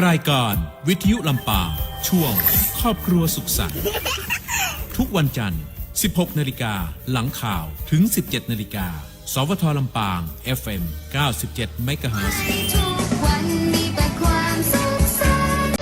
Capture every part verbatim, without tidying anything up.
รายการวิทยุลำปาง ช่วงครอบครัวสุขสันต์ ทุกวันจันทร์ สิบหกนาฬิกา หลังข่าว ถึง สิบเจ็ดนาฬิกา สวท ลำปาง เอฟเอ็ม เก้าสิบเจ็ดเมกะเฮิรตซ์ ทุกวันมีแต่ความสุขสันต์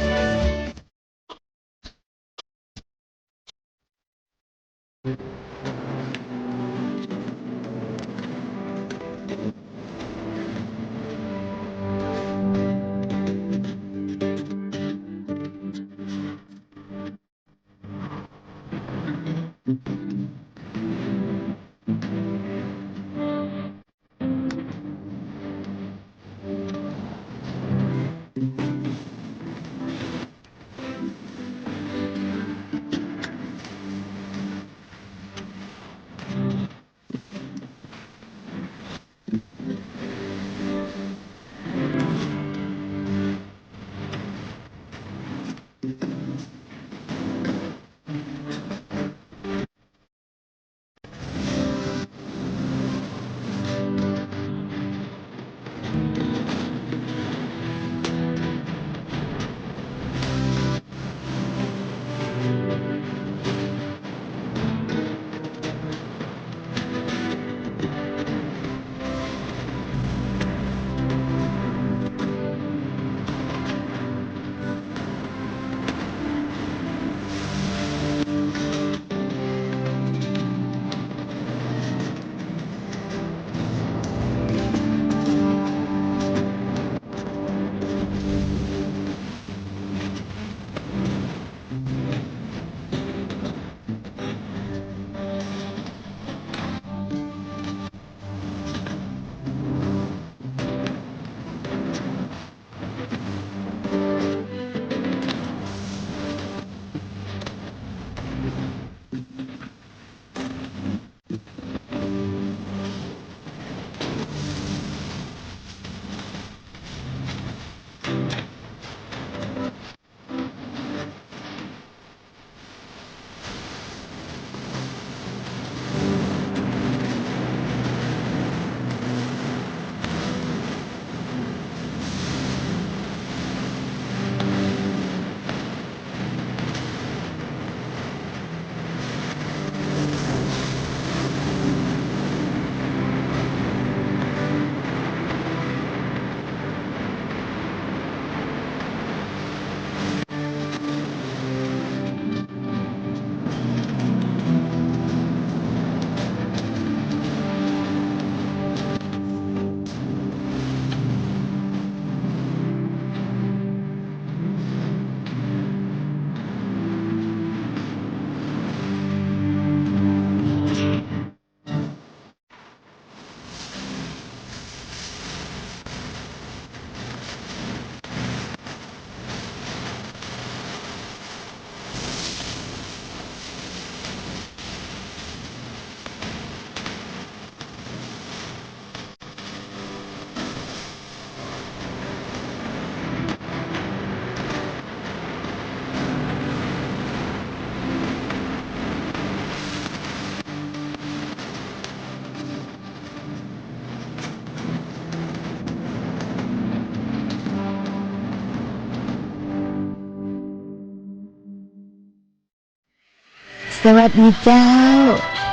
สวัสดีเจ้า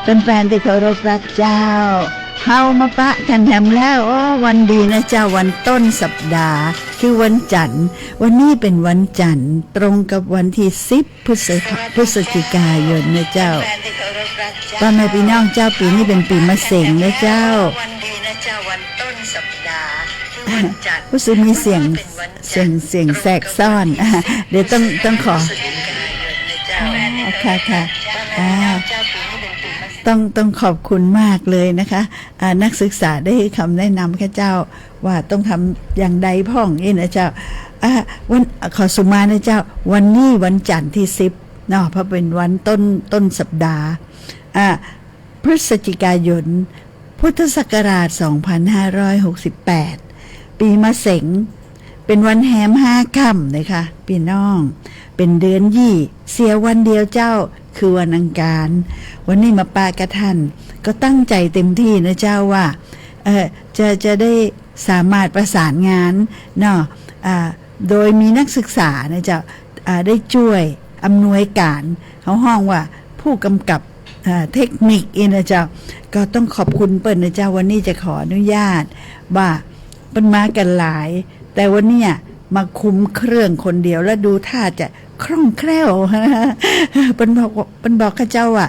แฟนๆ ตี้เคารพรักเจ้า เฮามาปะกั๋นแหมแล้ว อ้อ วันดีนะเจ้า วันต้นสัปดาห์ คือวันจันทร์ วันนี้เป๋นวันจันทร์ ตรงกับวันตี้สิบ พฤศ พฤศจิกายนนะเจ้า ป้อแม่ปี้น้องเจ้า ปี๋นี้เป๋นปี๋มะเสงนะเจ้า ฮู้สึกมีเสียง เสียง เสียงแทรกซ้อน เดี๋ยวต้อง ต้องขอ อ๋อ ค่ะ ค่ะ อ่า ต้อง ต้องขอบคุณมากเลยนะคะ อ่า นักศึกษาได้หื้อคำแนะนำข้าเจ้า ว่าต้องทำอย่างใดพ่องอี้นะเจ้า อ่า วัน ขอสุมานะเจ้า วันนี้วันจันทร์ตี้สิบเนาะ เพราะเป๋นวันต้น ต้นสัปดาห์ อ่า พฤศจิกายน พุทธศักราช สองพันห้าร้อยหกสิบแปด ปี๋มะเสง เป๋นวันแฮมห้าค่ำนะคะ ปี้น้อง เป๋นเดือนยี่ เสียวันเดียวเจ้า คือวันอังคาร วันนี้มาปะกับต้าน ก็ตั้งใจ๋เต็มตี้นะเจ้าว่า เอ่อ จะ จะได้สามารถประสานงานเนาะ อ่า โดยมีนักศึกษานะเจ้า อ่า ได้จ้วยอำนวยก๋าน เขาฮ้องว่าผู้กำกับ อ่า เทคนิคอี้นะเจ้า ก็ต้องขอบคุณเปิ้นนะเจ้า วันนี้จะขออนุญาตว่าเปิ้นมากั๋นหลาย แต่วันเนี้ยมาคุมเครื่องคนเดียว แล้วดูท่าจะคล่องแคล่ว เปิ้นบอกว่า เปิ้นบอกข้าเจ้าว่า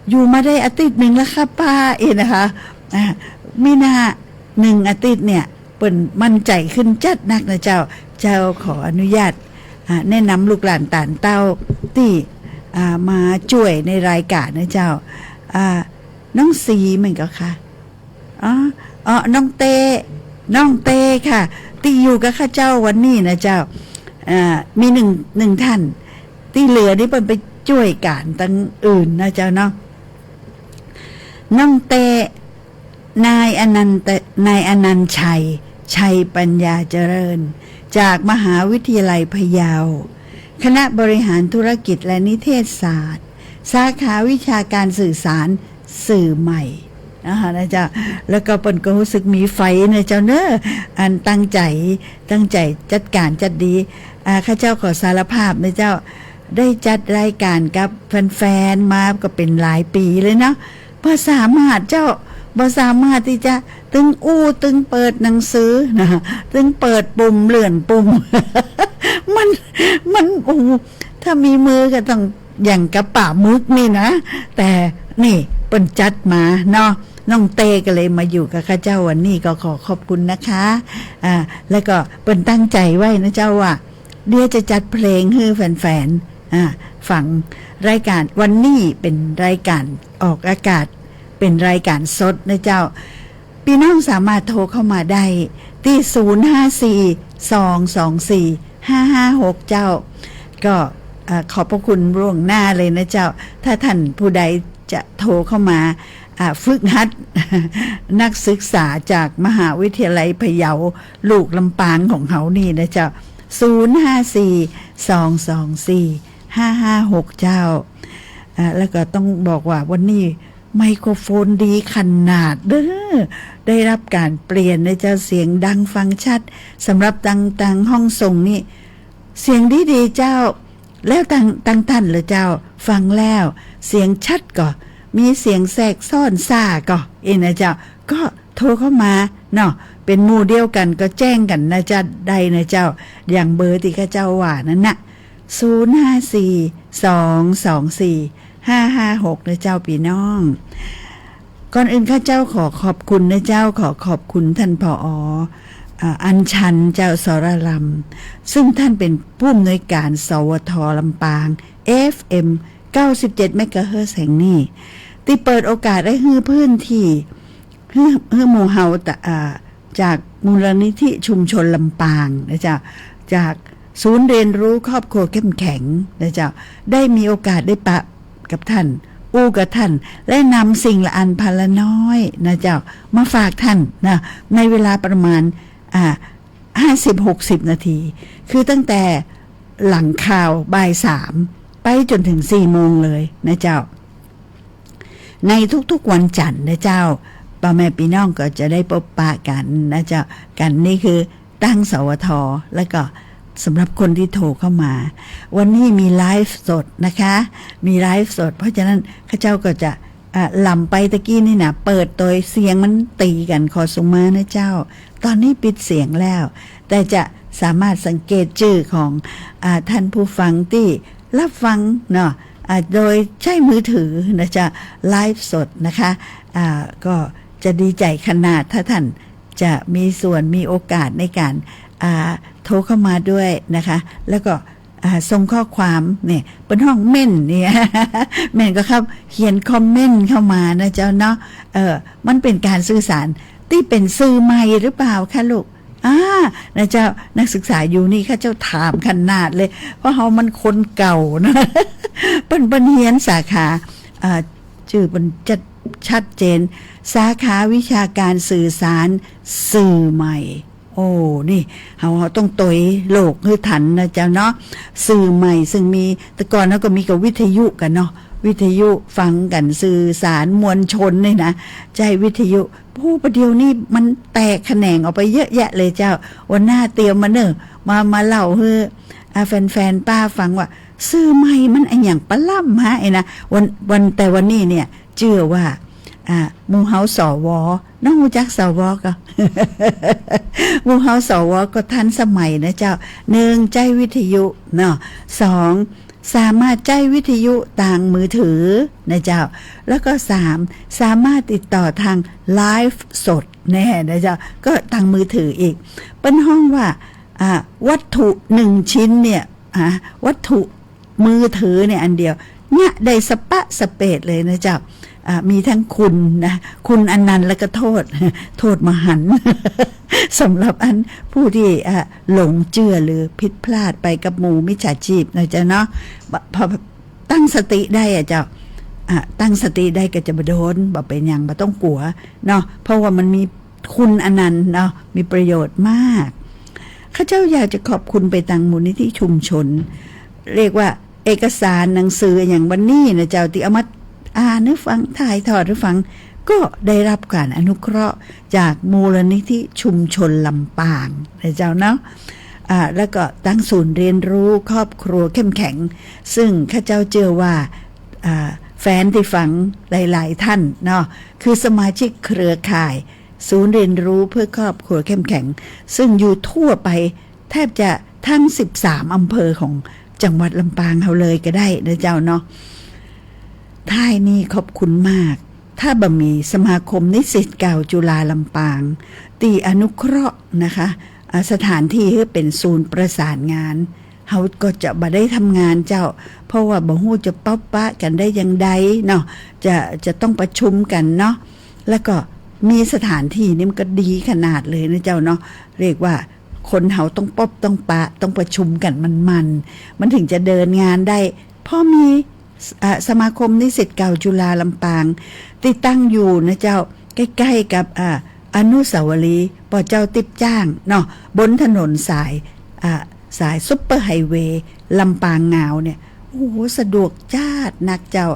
อยู่มาได้อาทิตย์นึ่งแล้วค่ะป้า เองนะคะ อ่า มิน่านึ่งอาทิตย์เนี่ย เปิ้นมั่นใจ๋ขึ้นจัดนักนะเจ้า เจ้าขออนุญาต อ่า แนะนำลูกหลานต๋านเต้าตี้ อ่า มาจ้วยในรายก๋านนะเจ้า อ่า น้องสีเหมือนกั๋นค่ะ อ๋อ อ๋อ น้องเต้ น้องเต้ค่ะ ตี้อยู่กับข้าเจ้าวันนี้นะเจ้า อ่า มีนึ่ง นึ่งท่าน ตี้เหลือนี่เปิ้นไปจ้วยก๋านตังอื่นนะเจ้าเนาะ น้องเต้ นายอนันต์ นายอนันต์ชัย ชัยปัญญาเจริญ จากมหาวิทยาลัยพะเยา คณะบริหารธุรกิจและนิเทศศาสตร์ สาขาวิชาการสื่อสาร สื่อใหม่ นะคะ นะเจ้า แล้วก็เปิ้นก็ฮู้สึกมีไฟนะเจ้าเนอะ อันตั้งใจ๋ ตั้งใจ๋จัดก๋านจัดดี อ่า ข้าเจ้าขอสารภาพนะเจ้า ได้จัดรายก๋านกับแฟนๆ มาก็เป๋นหลายปี๋เลยเนาะ บ่สามารถเจ้า บ่สามารถตี้จะตึงอู้ ตึงเปิดหนังสือนะ ตึงเปิดปุ่ม เลื่อนปุ่ม มัน มัน โอ้โห ถ้ามีมือก็ต้อง อย่างกับป๋าหมึกนี่นะ แต่นี่เปิ้นจัดมาเนาะ น้องเต้ก็เลยมาอยู่กับข้าเจ้าวันนี้ ก็ขอขอบคุณนะคะ อ่า แล้วก็เปิ้นตั้งใจ๋ไว้นะเจ้าว่า เดี๋ยวจะจัดเพลงหื้อแฟนๆ อ่า ฟัง รายก๋านวันนี้เป๋นรายก๋านออกอากาศ เป๋นรายก๋านสดนะเจ้า ปี้น้องสามารถโทรเข้ามาได้ตี้ ศูนย์ห้าสี่ สองสองสี่ ห้าห้าหก เจ้า ก็ เอ่อ ขอบพระคุณล่วงหน้าเลยนะเจ้า ถ้าท่านผู้ใดจะโทรเข้ามา อ่า ฝึกหัด นักศึกษาจากมหาวิทยาลัยพะเยา ลูกลำปางของเฮานี่นะเจ้า ศูนย์ห้าสี่ สองสองสี่ ห้าห้าหก เจ้า อ่า แล้วก็ต้องบอกว่าวันนี้ ไมโครโฟนดีขนาดเด้อ ได้รับก๋านเปลี่ยนนะเจ้า เสียงดังฟังชัด สำหรับตัง ตังห้องส่งนี่ เสียงดีๆ เจ้า แล้วตัง ตังต้านเหรอเจ้า ฟังแล้ว เสียงชัดก่อ มีเสียงแทรกซ้อนซ่าก่อ เอ็นนะเจ้า ก็โทรเข้ามาเนาะ เป๋นหมู่เดียวกั๋นก็แจ้งกั๋นนะเจ้า ได้นะเจ้า อย่างเบอร์ตี้ข้าเจ้าว่านั้นน่ะ ศูนย์ห้าสี่ สองสองสี่ ห้าห้าหก นะเจ้าปี้น้อง ก่อนอื่นข้าเจ้าขอขอบคุณนะเจ้า ขอขอบคุณท่าน ผอ อ่า อัญชัน เจ้า สรลำ ซึ่งท่านเป๋นผู้อำนวยก๋าน สวท ลำปาง เอฟเอ็ม เก้าสิบเจ็ด เมกะเฮิรตซ์ แห่งนี้ ตี้เปิดโอกาสหื้อพื้นตี้ หื้อ หื้อหมู่เฮาตะ อ่า จากมูลนิธิชุมชนลำปางนะเจ้า จากศูนย์เรียนรู้ครอบครัวเข้มแข็งนะเจ้า ได้มีโอกาสได้ปะกับท่าน อู้กับท่าน และนำสิ่งละอันพันละน้อยนะเจ้า มาฝากท่านนะ ในเวลาประมาณ อ่า ห้าสิบ หกสิบ นาที คือตั้งแต่หลังข่าวบ่ายสาม ไปจ๋นเถิงสี่โมงเลยนะเจ้า ในทุกๆ วันจันทร์นะเจ้า ป้อแม่ปี้น้องก็จะได้ปบปะกั๋นนะเจ้า กั๋นนี่คือตัง สวท แล้วก็สำหรับคนตี้โทรเข้ามา วันนี้มีไลฟ์สดนะคะ มีไลฟ์สด เพราะฉะนั้นข้าเจ้าก็จะ อ่ะ ลำไปตะกี้นี่นะ เปิดโตยเสียงมันตี๋กั๋นขอสุมานะเจ้า ต๋อนนี้ปิดเสียงแล้ว แต่จะสามารถสังเกตจื้อของ อ่า ท่านผู้ฟังตี้รับฟังเนาะ อ่า โดยใช้มือถือนะเจ้า ไลฟ์สดนะคะ อ่า ก็จะดีใจ๋ขนาดถ้าท่านจะมีส่วนมีโอกาสในก๋าน อ่า โทรเข้ามาด้วยนะคะ แล้วก็ อ่า ส่งข้อความเนี่ย เปิ้นฮ้องเม้นต์เนี่ย เม้นต์ก็ครับ เขียนคอมเมนต์เข้ามานะเจ้าเนาะ เออ มันเป๋นก๋านสื่อสารตี้เป๋นสื่อใหม่หรือเปล่าคะลูก อ่า นะเจ้า นักศึกษาอยู่นี่ข้าเจ้าถามขนาดเลย เพราะเฮามันคนเก่านะ เปิ้น เปิ้นเฮียนสาขา อ่า จื้อเปิ้นจัด ชัดเจน สาขาวิชาการสื่อสารสื่อใหม่ โอ้ นี่ เฮา เฮาต้องตวยโลกหื้อทันนะเจ้าเนาะ สื่อใหม่ซึ่งมี แต่ก่อนเฮาก็มีกับวิทยุกั๋นเนาะ วิทยุฟังกั๋น สื่อสารมวลชนเนี่ยนะ ใจ๊วิทยุ โอ้ ประเดี๋ยวนี้มันแตกแขนงออกไปเยอะแยะเลยเจ้า วันหน้าเตรียมมาเน่อ มา มาเล่าหื้อ อ่า แฟนๆ ป้าฟังว่า สื่อใหม่มันอะหยังปะล้ำฮะ ไอ้นะ วัน วัน แต่วันนี้เนี่ย เจื้อว่า อ่า หมู่เฮา สว น้องฮู้จัก สว ก่อ หมู่เฮา สว ก็ทันสมัยนะเจ้า หนึ่ง ใจ๊วิทยุเนาะ สอง สามารถใจ๊วิทยุตางมือถือนะเจ้า แล้วก็สาม สามารถติดต่อตางไลฟ์สดแน่นะเจ้า ก็ตางมือถืออีก เปิ้นฮ้องว่า อ่า วัตถุหนึ่งชิ้นเนี่ย อ่า วัตถุมือถือเนี่ยอันเดียว เนี่ยได้สะปะสะเปดเลยนะเจ้า อ่า มีตึงคุณนะ คุณอนันต์ แล้วก็โทษ โทษมหันต์ สำหรับอันผู้ตี้ อ่า หลงเจื้อหรือผิดพลาดไปกับหมู่มิจฉาชีพนะเจ้าเนาะ บ่ พอตั้งสติได้อะเจ้า อ่า ตั้งสติได้ก็จะบ่โดน บ่เป๋นหยัง บ่ต้องกั๋วเนาะ เพราะว่ามันมีคุณอนันต์เนาะ มีประโยชน์มาก ข้าเจ้าอยากจะขอบคุณไปตางมูลนิธิชุมชน เรียกว่าเอกสารหนังสืออะหยังวันนี้นะเจ้า ตี้เอามาอ่านหื้อฟัง ถ่ายทอดหื้อฟัง ก็ได้รับก๋านอนุเคราะห์จากมูลนิธิชุมชนลำปางนะเจ้าเนาะ อ่า แล้วก็ตางศูนย์เรียนรู้ครอบครัวเข้มแข็ง ซึ่งข้าเจ้าเจื้อว่า อ่า แฟนตี้ฟังหลายๆ ท่านเนาะ คือสมาชิกเครือข่าย ศูนย์เรียนรู้เพื่อครอบครัวเข้มแข็ง ซึ่งอยู่ทั่วไปแทบจะตึงสิบสามอำเภอของจังหวัดลำปางเฮาเลยก็ได้นะเจ้าเนาะ ท้ายนี้ขอบคุณมาก ถ้าบ่มีสมาคมนิสิตเก่าจุฬาลำปาง ตี้อนุเคราะห์นะคะ อ่า สถานที่หื้อเป๋นศูนย์ประสานงาน เฮาก็จะบ่ได้ทำงานเจ้า เพราะว่าบ่ฮู้จะป๊บปะกั๋นได้อย่างใดเนาะ จะ จะต้องประชุมกั๋นเนาะ แล้วก็มีสถานที่นี่มันก็ดีขนาดเลยนะเจ้าเนาะ เรียกว่าคนเฮาต้องป๊บต้องปะ ต้องประชุมกั๋นมันๆ มันถึงจะเดินงานได้ พอมี อ่า สมาคมนิสิตเก่าจุฬาลำปาง ตี้ตั้งอยู่นะเจ้า ใก้ๆ กับ อ่า อนุสาวรีย์ป้อเจ้าติ๊บจ้างเนาะ บนถนนสาย อ่า สายซุปเปอร์ไฮเวย์ลำปางงาวเนี่ย โอ้โห สะดวกจ๊าดนักเจ้า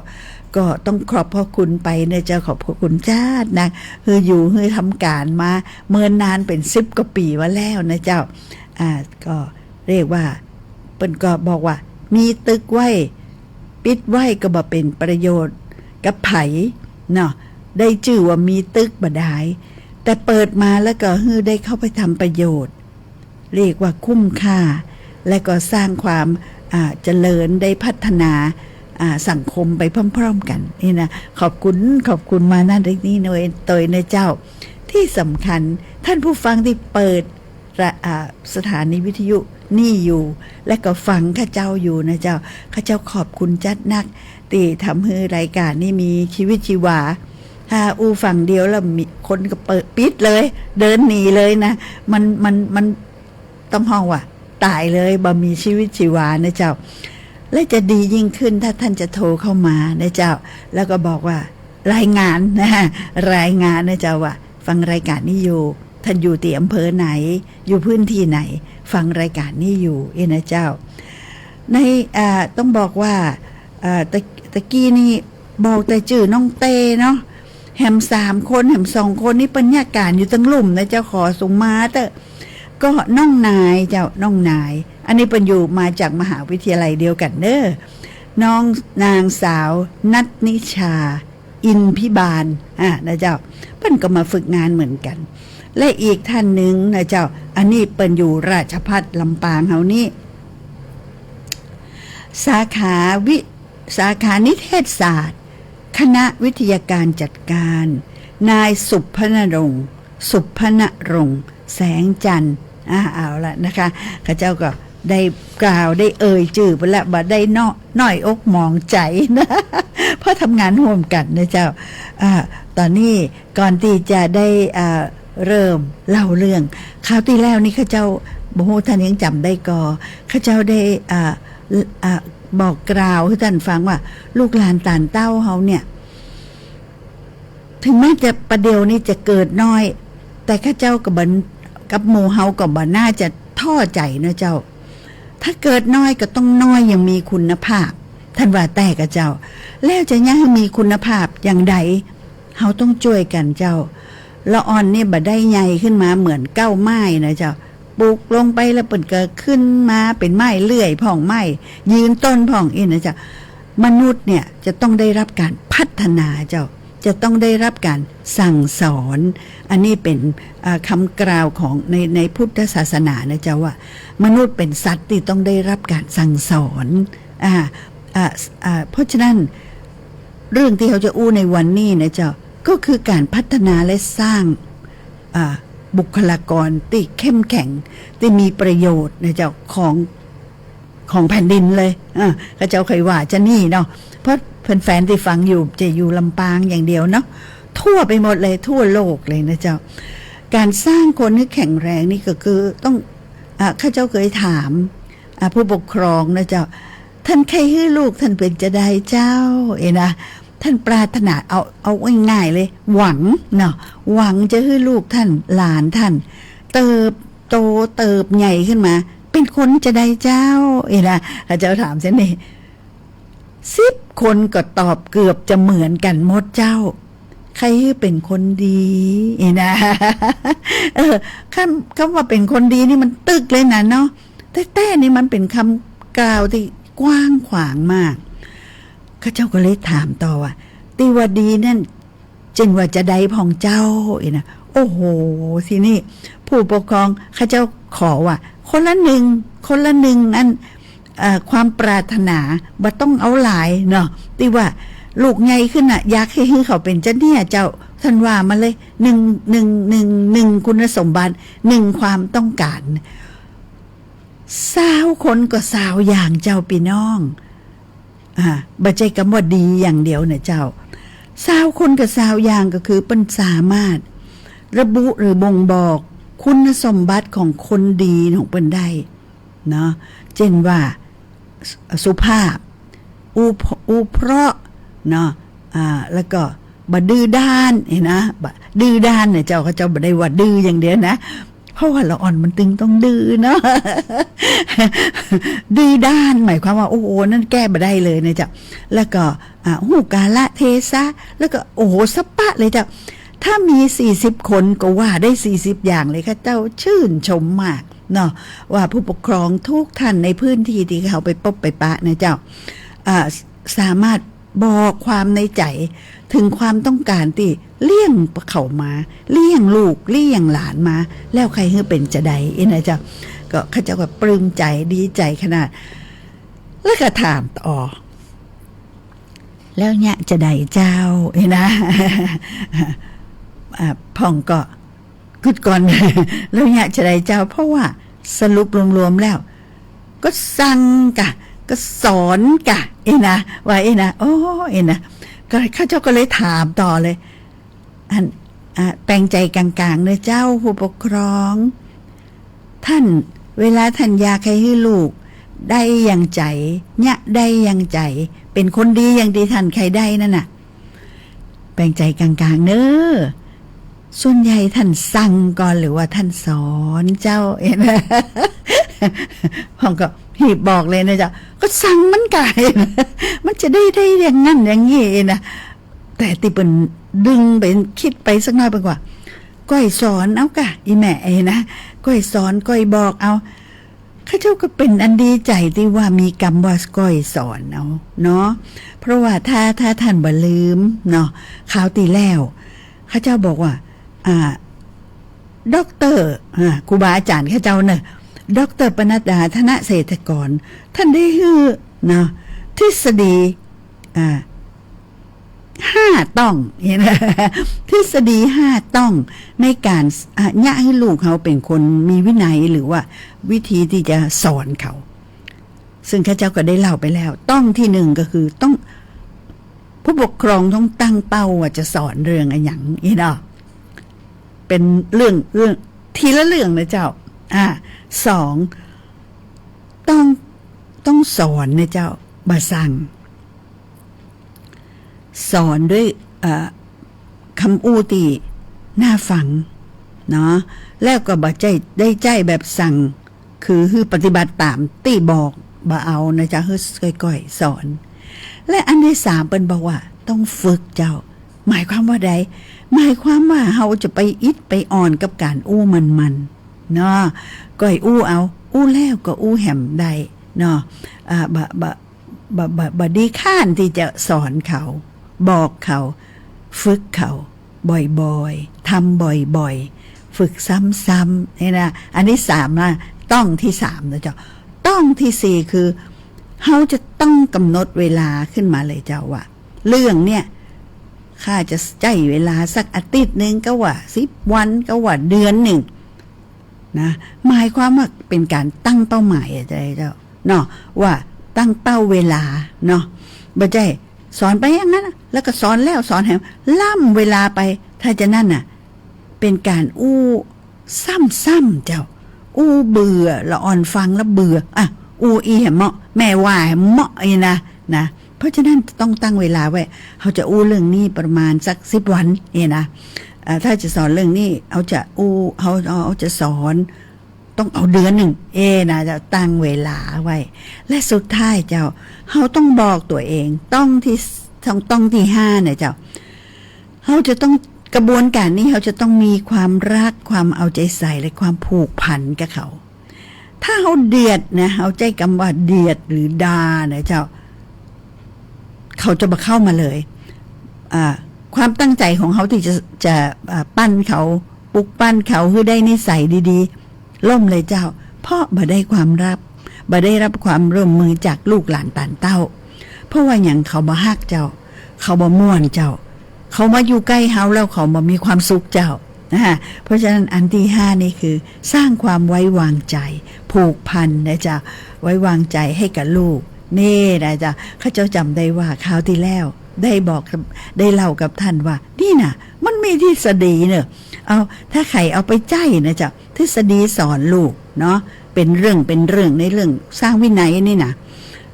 ก็ต้องขอบพระคุณไปนะเจ้า ขอบพระคุณจ๊าดนัก หื้ออยู่หื้อทำก๋านมาเมินนานเป๋นสิบกว่าปี๋มาแล้วนะเจ้า อ่า ก็เรียกว่า เปิ้นก็บอกว่า มีตึกไว้ ปิดไว้ก็บ่เป๋นประโยชน์กับใผเนาะ ได้จื้อว่ามีตึกบ่ดาย แต่เปิดมาแล้วก็หื้อได้เข้าไปทำประโยชน์ เรียกว่าคุ้มค่า และก็สร้างความ อ่า เจริญ ได้พัฒนา อ่า สังคมไปพร้อมๆ กั๋นนี่นะ ขอบคุณ ขอบคุณมาณ ตี้นี้โดยตวยนะเจ้า ตี้สำคัญ ท่านผู้ฟังตี้เปิด อ่า สถานีวิทยุนี่อยู่ และก็ฟังข้าเจ้าอยู่นะเจ้า ข้าเจ้าขอบคุณจ๊าดนัก ตี้ทำหื้อรายก๋านนี่มีชีวิตชีวา ถ้าอู้ฝั่งเดียวแล้วมีคนก็เปิดปิดเลย เดินหนีเลยนะ มัน มัน มันต้องฮ้องว่าต๋ายเลย บ่มีชีวิตชีวานะเจ้า และจะดียิ่งขึ้นถ้าท่านจะโทรเข้ามานะเจ้า แล้วก็บอกว่า รายงานนะ รายงานนะเจ้าว่า ฟังรายก๋านนี้อยู่ ท่านอยู่ตี้อำเภอไหน อยู่พื้นที่ไหน ฟังรายก๋านนี้อยู่ เอ้ยนะเจ้า ใน อ่า ต้องบอกว่า อ่า ตะ ตะกี้นี่บอกแต่จื้อน้องเต้เนาะ แหมสามคน แหมสองคนนี่เปิ้นเยียะก๋านอยู่ตังลุ่มนะเจ้า ขอส่งมาเต๊อะ ก็น้องนายเจ้า น้องนาย อันนี้เปิ้นอยู่มาจากมหาวิทยาลัยเดียวกั๋นเน้อ น้อง นางสาว ณัฐนิชา อินพิบาล อ่า นะเจ้า เปิ้นก็มาฝึกงานเหมือนกั๋น และอีกท่านหนึ่งนะเจ้า อันนี้เปิ้นอยู่ราชภัฏลำปางเฮานี่ สาขาวิ สาขานิเทศศาสตร์ คณะวิทยาการจัดการ นายสุพนรงค์ สุพนรงค์ แสงจันทร์ อ่า เอาละนะคะ ข้าเจ้าก็ได้กล่าวได้เอ่ยจื้อไปละ บ่ได้น้อ น้อยอกหมองใจ๋นะ เพราะทำงานฮ่วมกั๋นนะเจ้า อ่า ต๋อนนี้ก่อนตี้จะได้ อ่า เริ่มเล่าเรื่อง คราวตี้แล้วนี่ข้าเจ้า บ่ฮู้ท่านยังจ๋ำได้ก่อ ข้าเจ้าได้ อ่า อ่า บอกกล่าวหื้อท่านฟังว่า ลูกหลานต๋านเต้าเฮาเนี่ย ถึงแม้จะประเดี๋ยวนี้จะเกิดน้อย แต่ข้าเจ้ากับบ่ กับหมู่เฮาก็บ่น่าจะท้อใจ๋นะเจ้า ถ้าเกิดน้อยก็ต้องน้อยอย่างมีคุณภาพ ท่านว่าแต๊ก่ะเจ้า แล้วจะเยียะหื้อมีคุณภาพอย่างใด เฮาต้องจ้วยกั๋นเจ้า ละอ่อนนี่บ่ได้ใหญ่ขึ้นมาเหมือนเก๊าไม้นะเจ้า ปลูกลงไปแล้วเปิ้นก็ขึ้นมาเป๋นไม้เลื่อยพ่อง ไม้ยืนต้นพ่องอี้นะเจ้า มนุษย์เนี่ยจะต้องได้รับการพัฒนาเจ้า จะต้องได้รับการสั่งสอน อันนี้เป๋น อ่า กำกล่าวของใน ในพุทธศาสนานะเจ้า ว่ามนุษย์เป๋นสัตว์ตี้ต้องได้รับการสั่งสอน อ่า อ่า อ่า เพราะฉะนั้น เรื่องตี้เฮาจะอู้ในวันนี้นะเจ้า ก็คือการพัฒนาและสร้าง อ่า บุคลากรตี้เข้มแข็ง ตี้มีประโยชน์นะเจ้า ของ ของแผ่นดินเลย อ่า ข้าเจ้าใค่ว่าจะอี้เนาะ เพราะแฟนๆ ตี้ฟังอยู่จะอยู่ลำปางอย่างเดียวเนาะ ทั่วไปหมดเลย ทั่วโลกเลยนะเจ้า การสร้างคนหื้อแข็งแรงนี่ก็คือต้อง อ่า ข้าเจ้าเคยถาม อ่า ผู้ปกครองนะเจ้า ต้านใค่หื้อลูกต้านเป๋นจาใดเจ้า เอ๊ะนะ ต้านปรารถนา เอา เอาง่ายๆ เลย หวังเนาะ หวังจะหื้อลูกต้าน หลานต้าน เติบโต เติบใหญ่ขึ้นมา เป๋นคนจาใดเจ้า เอ๊ะนะ ข้าเจ้าถามเช่นนี้ สิบคนก็ตอบเกือบจะเหมือนกั๋นหมดเจ้า ใค่หื้อเป๋นคนดี เอ๊ะนะ เออ กำ กำว่าเป๋นคนดีนี่มันตึกเลยนะเนาะ แต๊ๆ นี่มันเป๋นกำกล่าวตี้กว้างขวางมาก ข้าเจ้าก็เลยถามต่อว่า ตี้ว่าดีนั้น เจ้นว่าจาใดพ่องเจ้า เอ๊ะนะ โอ้โห ทีนี้ผู้ปกครองข้าเจ้าขอว่า คนละหนึ่ง คนละหนึ่งอัน เอ่อ ความปรารถนา บ่ต้องเอาหลายเนาะ ตี้ว่าลูกใหญ่ขึ้นน่ะ อยากหื้อ หื้อเขาเป๋นจาเนี้ยเจ้า ต้านว่ามาเลย หนึ่ง หนึ่ง หนึ่ง หนึ่งคุณสมบัติ หนึ่งความต้องการ ซาวคนก็ซาวอย่างเจ้าปี้น้อง อ่า บ่ใจ้กำว่าดีอย่างเดียวนะเจ้า ซาวคนก็ซาวอย่างก็คือเปิ้นสามารถระบุหรือบ่งบอกคุณสมบัติของคนดีของเปิ้นได้เนาะ เจ้นว่า สุ สุภาพ อู้ อู้เพราะเนาะ อ่า แล้วก็บ่ดื้อด้าน เอ๊ะนะ บ่ดื้อด้านเนี่ยเจ้า ข้าเจ้าบ่ได้ว่าดื้ออย่างเดียวนะ เพราะว่าละอ่อนมันตึงต้องดื้อเนาะ ดื้อด้านหมายความว่า โอ้โห นั่นแก้บ่ได้เลยนะเจ้า แล้วก็ อ่า ฮู้กาลเทศะ แล้วก็ โอ้โห สะปะเลยเจ้า ถ้ามีสี่สิบคนก็ว่าได้สี่สิบอย่างเลย ข้าเจ้าชื่นชมมากเนาะ ว่าผู้ปกครองทุกท่านในพื้นที่ตี้เขาไปปบไปปะนะเจ้า อ่า สามารถบอกความในใจ๋ เถิงความต้องการตี้เลี้ยงเขามา เลี้ยงลูก เลี้ยงหลานมา แล้วใค่หื้อเป๋นจาใด เอ๊ะนะเจ้า ก็ข้าเจ้าก็ปลื้มใจ๋ ดีใจ๋ขนาด แล้วก็ถามต่อ แล้วเยียะจาใดเจ้า เอ๊ะนะ อ่า พ่องก็ กึ๊ดก่อน แล้วเยียะจาใดเจ้า เพราะว่าสรุปรวมๆ แล้ว ก็สั่งก่ะ ก็สอนก่ะ เอ๊ะนะ ว่าเอ๊ะนะ โอ้ เอ๊ะนะ ก็ข้าเจ้าก็เลยถามต่อเลย อัน อ่ะ แปลงใจ๋กลางๆ เน่อเจ้า ผู้ปกครอง ต้าน เวลาต้านอยากหื้อลูก ได้อย่างใจ๋ เยียะได้อย่างใจ๋ เป๋นคนดีอย่างตี้ต้านใค่ได้นั่นน่ะ แปลงใจ๋กลางๆ เน่อ ส่วนใหญ่ต้านสั่งก่อนหรือว่าต้านสอนเจ้า เอ๊ะ พ่องก็หีบบอกเลยนะเจ้า ก็สั่งมันก่ะ มันจะได้ ได้อย่างนั้นอย่างนี้นะ แต่ตี้เปิ้นดึงไปกึ๊ดไปสักหน้อยเปิ้นว่า ก้อยสอนเอาก่ะ อี่แม่ เอ๊ะนะ ก้อยสอน ก้อยบอกเอา ข้าเจ้าก็เป๋นอันดีใจ๋ตี้ว่ามีกำว่าก้อยสอนเอาเนาะ เพราะว่าถ้า ถ้าต้านบ่ลืมเนาะ คราวตี้แล้ว ข้าเจ้าบอกว่า อ่า ด็อกเตอร์ อ่า ครูบาอาจ๋ารย์ข้าเจ้าเน่อ ด็อกเตอร์ปนัดดา ธนเศรษฐกร ต้านได้หื้อเนาะ ทฤษฎี อ่า ห้าต้อง เอ๊ะนะ ทฤษฎีห้าต้องในก๋าน อ่ะ เยียะหื้อลูกเฮาเป๋นคนมีวินัย หรือว่าวิธีตี้จะสอนเขา ซึ่งข้าเจ้าก็ได้เล่าไปแล้ว ต้องตี้หนึ่งก็คือต้อง ผู้ปกครองต้องตั้งเป้าว่าจะสอนเรื่องอะหยัง เอ๊ะเนาะ เป๋นเรื่อง เรื่อง ทีละเรื่องนะเจ้า อ่า สอง ต้อง ต้องสอนนะเจ้า บ่สั่ง สอนด้วย เอ่อ กำอู้ตี้น่าฟังเนาะ แล้วก็บ่ใจ้ ได้ใจ้แบบสั่ง คือหื้อปฏิบัติต๋ามตี้บอก บ่เอานะเจ้า หื้อก้อยๆ สอน และอันตี้สามเปิ้นบอกว่าต้องฝึกเจ้า หมายความว่าใด หมายความว่าเฮาจะไปอิดไปอ่อนกับก๋านอู้มันๆ เนาะ ก้อยอู้เอา อู้แล้วก็อู้แหมได้เนาะ อ่า บ่ บ่ บ่ บ่ บ่ดีค้านตี้จะสอนเขา บอกเขา ฝึกเขา บ่อยๆ ทำบ่อยๆ ฝึกซ้ำๆ นี่นะ อันตี้สามนะ ต้องตี้สามนะเจ้า ต้องตี้สี่คือ เฮาจะต้องกำหนดเวลาขึ้นมาเลยเจ้าว่า เรื่องเนี่ย ข้าจะใจ๊เวลาสักอาทิตย์นึ่ง ก็ว่าสิบวัน ก็ว่าเดือนนึ่ง นะ หมายความว่าเป๋นก๋านตั้งเป้าหมายอะเจ้า เนาะ ว่าตั้งเป้าเวลาเนาะ บ่ใจ้สอนไปอย่างนั้นน่ะ แล้วก็สอนแล้วสอนแหม ล่ำเวลาไป ถ้าจะนั้นน่ะ เป๋นก๋านอู้ซ้ำๆ เจ้า อู้เบื่อ ละอ่อนฟังแล้วเบื่อ อ่ะ อู้อี้แหมเหมาะ แม่ว่าแหมเหมาะอี้นะ นะ เพราะฉะนั้นต้องตั้งเวลาไว้ เฮาจะอู้เรื่องนี้ประมาณสักสิบวัน อี้นะ เอ่อ ถ้าจะสอนเรื่องนี้ เฮาจะอู้ เฮา เฮา เฮาจะสอน ต้องเอาเดือนนึ่ง อี้นะ จะตั้งเวลาไว้ และสุดท้ายเจ้า เฮาต้องบอกตั๋วเอง ต้องตี้ ต้อง ต้องตี้ห้านะเจ้า เฮาจะต้อง กระบวนก๋านนี้ เฮาจะต้องมีความฮัก ความเอาใจ๋ใส่ และความผูกพันกับเขา ถ้าเฮาเดียดนะ เฮาใจ๊กำว่าเดียดหรือด่านะเจ้า เขาจะบ่เข้ามาเลย อ่า ความตั้งใจ๋ของเฮาตี้จะ จะ อ่า ปั้นเขา ปลุกปั้นเขาหื้อได้นิสัยดีๆ ล่มเลยเจ้า เพราะบ่ได้ความฮัก บ่ได้ฮับความร่วมมือจากลูกหลานต๋านเต้า เพราะว่าหยัง เขาบ่ฮักเจ้า เขาบ่ม่วนเจ้า เขามาอยู่ใก้เฮาแล้วเขาบ่มีความสุขเจ้า นะฮะ เพราะฉะนั้นอันตี้ห้านี่คือสร้างความไว้วางใจ๋ ผูกพันนะเจ้า ไว้วางใจ๋หื้อกับลูก นี่นะเจ้า ข้าเจ้าจ๋ำได้ว่าคราวตี้แล้วได้บอก ได้เล่ากับต้านว่า นี่นะ มันมีทฤษฎีเน่อ เอา ถ้าใผเอาไปใจ๊นะเจ้า ทฤษฎีสอนลูกเนาะ เป๋นเรื่อง เป๋นเรื่องในเรื่องสร้างวินัยนี่นะ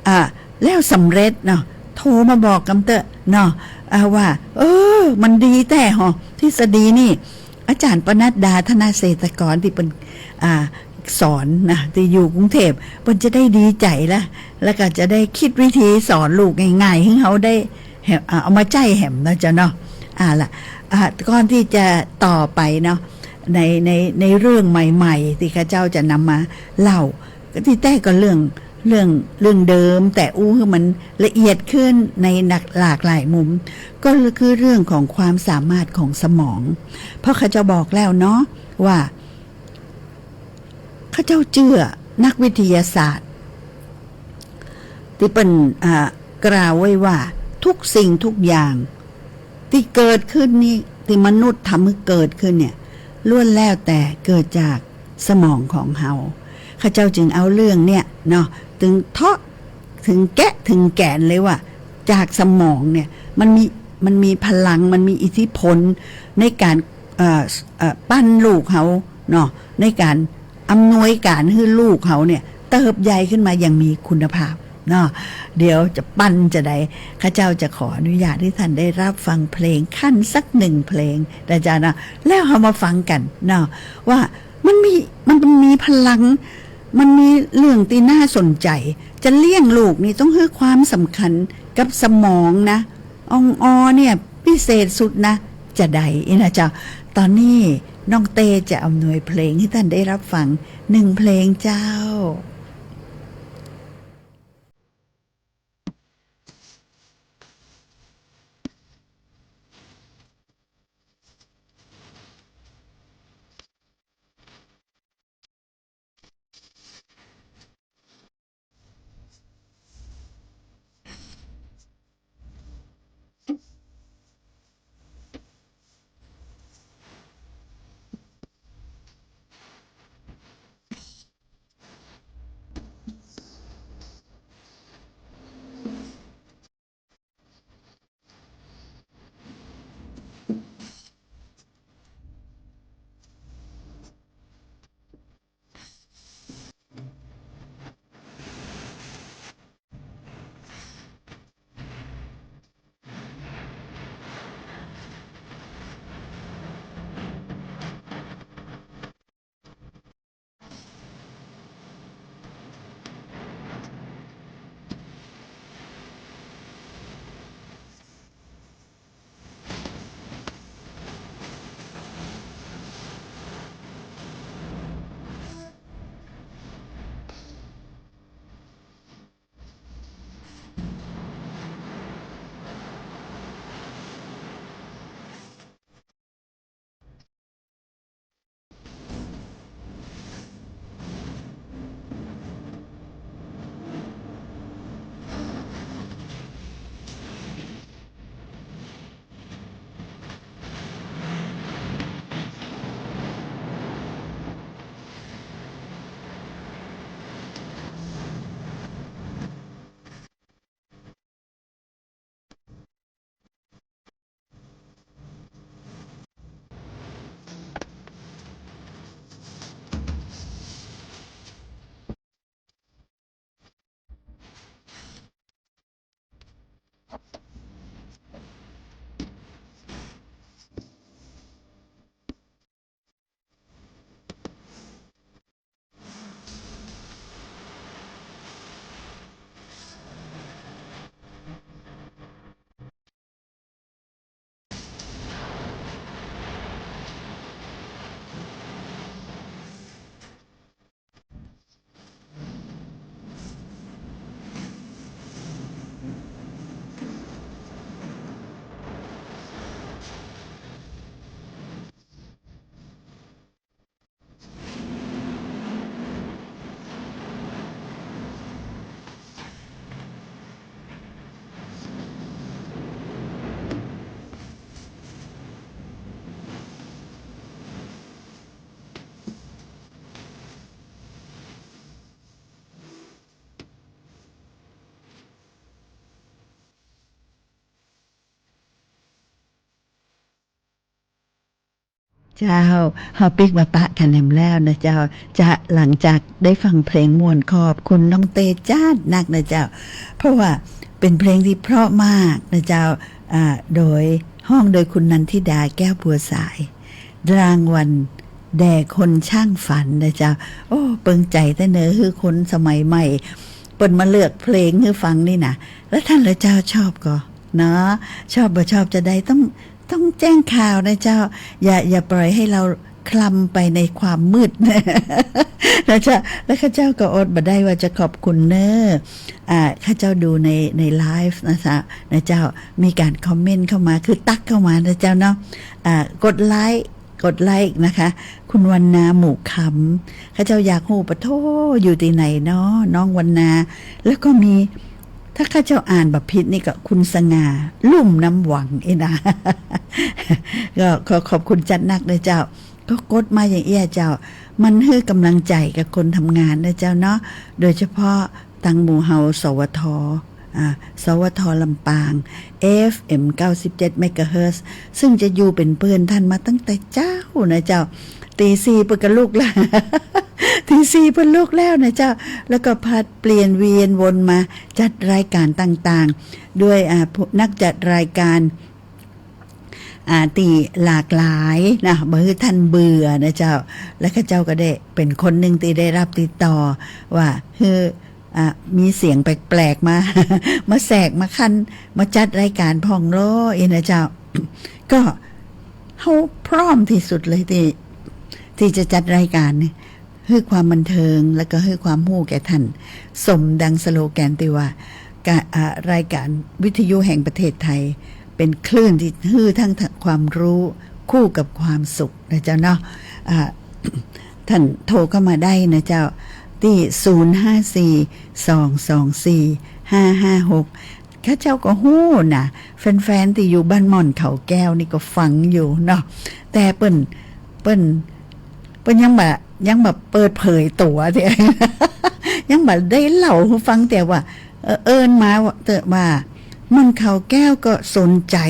อ่า แล้วสำเร็จเนาะ โทรมาบอกกำเต๊อะเนาะ อ่า ว่า เออ มันดีแต๊หอ ทฤษฎีนี่ อาจ๋ารย์ปนัดดา ธนเศรษฐกร ตี้เปิ้น อ่า สอนนะ ตี้อยู่กรุงเทพฯ เปิ้นจะได้ดีใจ๋ละ แล้วก็จะได้กึ๊ดวิธีสอนลูกง่ายๆ หื้อเฮาได้ แหม อ่า เอามาใจ๊แหมนะเจ้าเนาะ อ่า ละ อ่า ก่อนตี้จะต่อไปเนาะ ใน ใน ในเรื่องใหม่ๆ ตี้ข้าเจ้าจะนำมาเล่า ก็ตี้แต๊ก็เรื่อง เรื่อง เรื่องเดิม แต่อู้หื้อมันละเอียดขึ้นในหลาก หลากหลายมุม ก็คือเรื่องของความสามารถของสมอง เพราะข้าเจ้าบอกแล้วเนาะว่า ข้าเจ้าเจื้อนักวิทยาศาสตร์ ตี้เปิ้น อ่า กล่าวไว้ว่าทุกสิ่งทุกอย่างตี้เกิดขึ้นนี่ ตี้มนุษย์ทำหื้อเกิดขึ้นเนี่ย ล้วนแล้วแต่เกิดจากสมองของเฮา ข้าเจ้าจึงเอาเรื่องเนี่ยเนาะ ตึงเทาะ ถึงแกะ ถึงแกนเลยว่า จากสมองเนี่ย มันมี มันมีพลัง มันมีอิทธิพลในก๋าน เอ่อ เอ่อ ปั้นลูกเฮาเนาะ ในก๋านอำนวยก๋านหื้อลูกเฮาเนี่ย เติบใหญ่ขึ้นมาอย่างมีคุณภาพเนาะ เดี๋ยวจะปั้นจะใด ข้าเจ้าจะขออนุญาตหื้อต้านได้ฮับฟังเพลงคันสักหนึ่งเพลงนะเจ้าเนาะ แล้วเฮามาฟังกั๋นเนาะ ว่ามันมี มันมีพลัง มันมีเรื่องตี้น่าสนใจ๋ จะเลี้ยงลูกนี่ต้องหื้อความสำคัญกับสมองนะ อองออเนี่ยพิเศษสุดนะ จะใดอี้นะเจ้า ต๋อนนี้น้องเต้จะอำนวยเพลงหื้อต้านได้ฮับฟังหนึ่งเพลงเจ้า เจ้า เฮาปิ๊กมาปะกั๋นแหมแล้วนะเจ้า จะหลังจากได้ฟังเพลงม่วน ขอบคุณน้องเต้จ๊าดนักนะเจ้า เพราะว่าเป๋นเพลงตี้เพราะมากนะเจ้า อ่า โดย ฮ้องโดยคุณนันทิดา แก้วบัวสาย รางวัลแด่คนช่างฝันนะเจ้า โอ้ เปิงใจ๋แต๊เนอะ หื้อคนสมัยใหม่ เปิ้นมาเลือกเพลงหื้อฟังนี่นะ แล้วต้านละเจ้าชอบก่อ เนาะ ชอบบ่ชอบจาใด ต้อง ต้องแจ้งข่าวนะเจ้า อย่า อย่าปล่อยหื้อเฮาคลำไปในความมืด นะเจ้า แล้วข้าเจ้าก็อดบ่ได้ว่าจะขอบคุณเน้อ อ่า ข้าเจ้าดูใน ในไลฟ์นะเจ้า นะเจ้า มีก๋านคอมเมนต์เข้ามา คือตั๊กเข้ามานะเจ้าเนาะ อ่า กดไลก์ กดไลก์นะคะ คุณวรรณา หมู่คำ ข้าเจ้าอยากฮู้ ปะโธ่ อยู่ตี้ไหนเนาะ น้องวรรณา แล้วก็มี ถ้าข้าเจ้าอ่านบ่ผิดนี่ก็คุณสง่า ลุ่มน้ำหวัง อี้นะ ก็ขอขอบคุณจ๊าดนักเน้อเจ้า ก็กดมาอย่างเอี้ยเจ้า มันหื้อก๋ำลังใจ๋กับคนทำงานนะเจ้าเนาะ โดยเฉพาะตังหมู่เฮา สวท อ่า สวท ลำปาง เอฟเอ็ม เก้าสิบเจ็ด เมกะเฮิรตซ์ ซึ่งจะอยู่เป๋นเปื้อนต้านมาตั้งแต่เจ๊านะเจ้า ตีสี่เปิ้นก็ลุกแล้ว ตีสี่เปิ้นลุกแล้วนะเจ้า แล้วก็ผลัดเปลี่ยนเวียนวนมาจัดรายการต่างๆ ด้วย อ่า ผู้ นักจัดรายการ อ่า ตี้หลากหลายนะ บ่หื้อต้านเบื่อนะเจ้า และข้าเจ้าก็ได้เป๋นคนนึ่งตี้ได้ฮับติดต่อว่า หื้อ อ่า มีเสียงแปลกๆ มา มาแทรก มาคัน มาจัดรายการพ่องลอ อี้นะเจ้า ก็เฮาพร้อมตี้สุดเลยตี้ ตี้จะจัดรายการนี่ หื้อความบันเทิง แล้วก็หื้อความฮู้แก่ต้าน สมดังสโลแกนตี้ว่า กะ อ่า รายการวิทยุแห่งประเทศไทย เป๋นคลื่นตี้หื้อทั้งความฮู้ คู่กับความสุขนะเจ้าเนาะ อ่า ต้านโทรเข้ามาได้นะเจ้า ตี้ ศูนย์ห้าสี่ สองสองสี่ ห้าห้าหก ข้าเจ้าก็ฮู้นะ แฟนๆ ตี้อยู่บ้านหม่อนเขาแก้วนี่ก็ฟังอยู่เนาะ แต่เปิ้น เปิ้น เปิ้นยังบ่ ยังบ่เปิดเผยตั๋วเตื้อ ยังบ่ได้เล่าหื้อฟังเตื้อว่า เออ เอิ้นมาเตื้อว่า หม่อนเขาแก้วก็สนใจ๋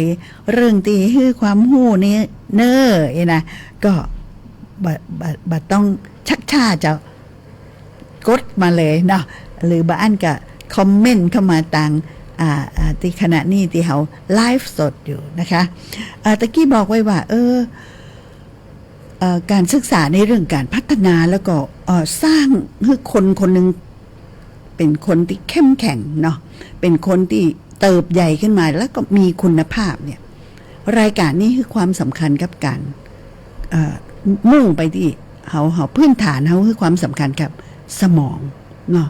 เรื่องตี้หื้อความฮู้นี่เน้อ อี้นะ ก็บ่ บ่ บ่ต้องชักช้าเจ้า กดมาเลยเนาะ หรือบ่อั้นก็คอมเมนต์เข้ามาตาง อ่า อ่า ตี้ขณะนี้ตี้เฮาไลฟ์สดอยู่นะคะ อ่า ตะกี้บอกไว้ว่า เออ เอ่อ ก๋านศึกษาในเรื่องก๋านพัฒนา แล้วก็ เอ่อ สร้างหื้อคนคนนึ่งเป๋นคนตี้เข้มแข็งเนาะ เป๋นคนตี้เติบใหญ่ขึ้นมา แล้วก็มีคุณภาพเนี่ย รายการนี้หื้อความสำคัญกับก๋าน เอ่อ มุ่งไปตี้เฮา เฮา พื้นฐานเฮาหื้อความสำคัญกับสมองเนาะ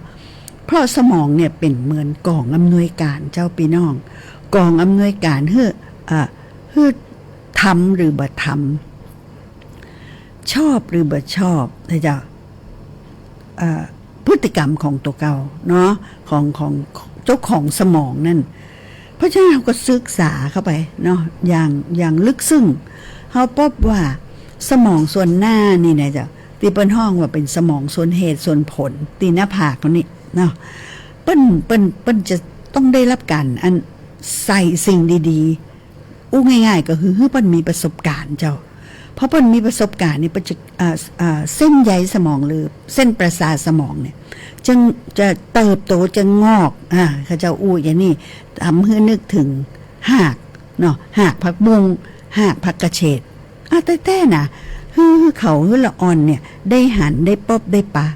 เพราะสมองเนี่ยเป๋นเหมือนก๋องอำนวยก๋านเจ้าปี้น้อง ก๋องอำนวยก๋านหื้อ เอ่อ หื้อทำหรือบ่ทำ ชอบหรือบ่ชอบนะเจ้า เอ่อ พฤติกรรมของตั๋วเก่าเนาะ ของ ของเจ้าของสมองนั่น เพราะฉะนั้นเฮาก็ศึกษาเข้าไปเนาะ อย่าง อย่างลึกซึ้ง เฮาปบว่าสมองส่วนหน้านี่นะเจ้า ตี้เปิ้นฮ้องว่าเป๋นสมองส่วนเหตุส่วนผล ตี้หน้าผากเฮานี่เนาะ เปิ้น เปิ้น เปิ้นจะต้องได้ฮับก๋านอันใส่สิ่งดีๆ อู้ง่ายๆ ก็คือหื้อเปิ้นมีประสบก๋ารณ์เจ้า พอเปิ้นมีประสบก๋ารณ์นี่ เปิ้นจะ เอ่อ เอ่อ เส้นใยสมองหรือเส้นประสาทสมองเนี่ย จะ จะเติบโต จะงอก อ่า เขาเจ้าอู้อย่างนี้ ทำหื้อนึกเถิงฮากเนาะ ฮากผักบุ้ง ฮากผักกระเฉด อ่ะ แต๊ๆ นะ หื้อ หื้อเขา หื้อละอ่อนเนี่ย ได้หัน ได้ปบ ได้ปะ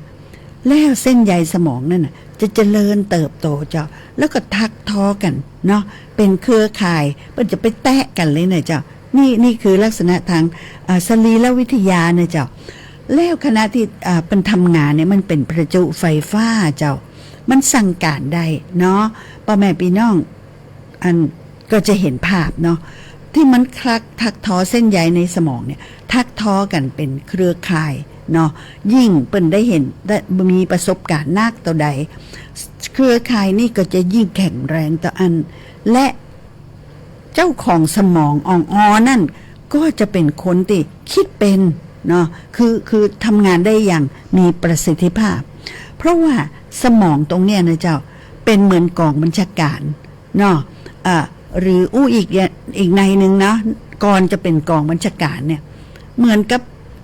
แล้วเส้นใยสมองนั่นน่ะ จะเจริญเติบโตเจ้า แล้วก็ถักทอกั๋นเนาะ เป๋นเครือข่าย เปิ้นจะไปแตะกั๋นเลยนะเจ้า นี่ นี่คือลักษณะตาง อ่า สรีรวิทยานะเจ้า แล้วขณะตี้ อ่า เปิ้นทำงานเนี่ย มันเป๋นประจุไฟฟ้าเจ้า มันสั่งก๋านได้เนาะ ป้อแม่ปี้น้อง อันก็จะหันภาพเนาะ ตี้มันคลักถักทอเส้นใยในสมองเนี่ย ถักทอกั๋นเป๋นเครือข่ายเนาะ ยิ่งเปิ้นได้หัน ได้มีประสบก๋ารณ์นักเต้าใด เครือข่ายนี่ก็จะยิ่งแข็งแรงเต้าอั้น และเจ้าของสมองอ่องออนั่น ก็จะเป๋นคนตี้คิดเป๋นเนาะ คือ คือทำงานได้อย่างมีประสิทธิภาพ เพราะว่าสมองตรงเนี้ยนะเจ้า เป๋นเหมือนก๋องบัญชาก๋าร เนาะ อ่า หรืออู้อีก อีกในหนึ่งเนาะ ก่อนจะเป๋นก๋องบัญชาก๋ารเนี่ย เหมือนกับ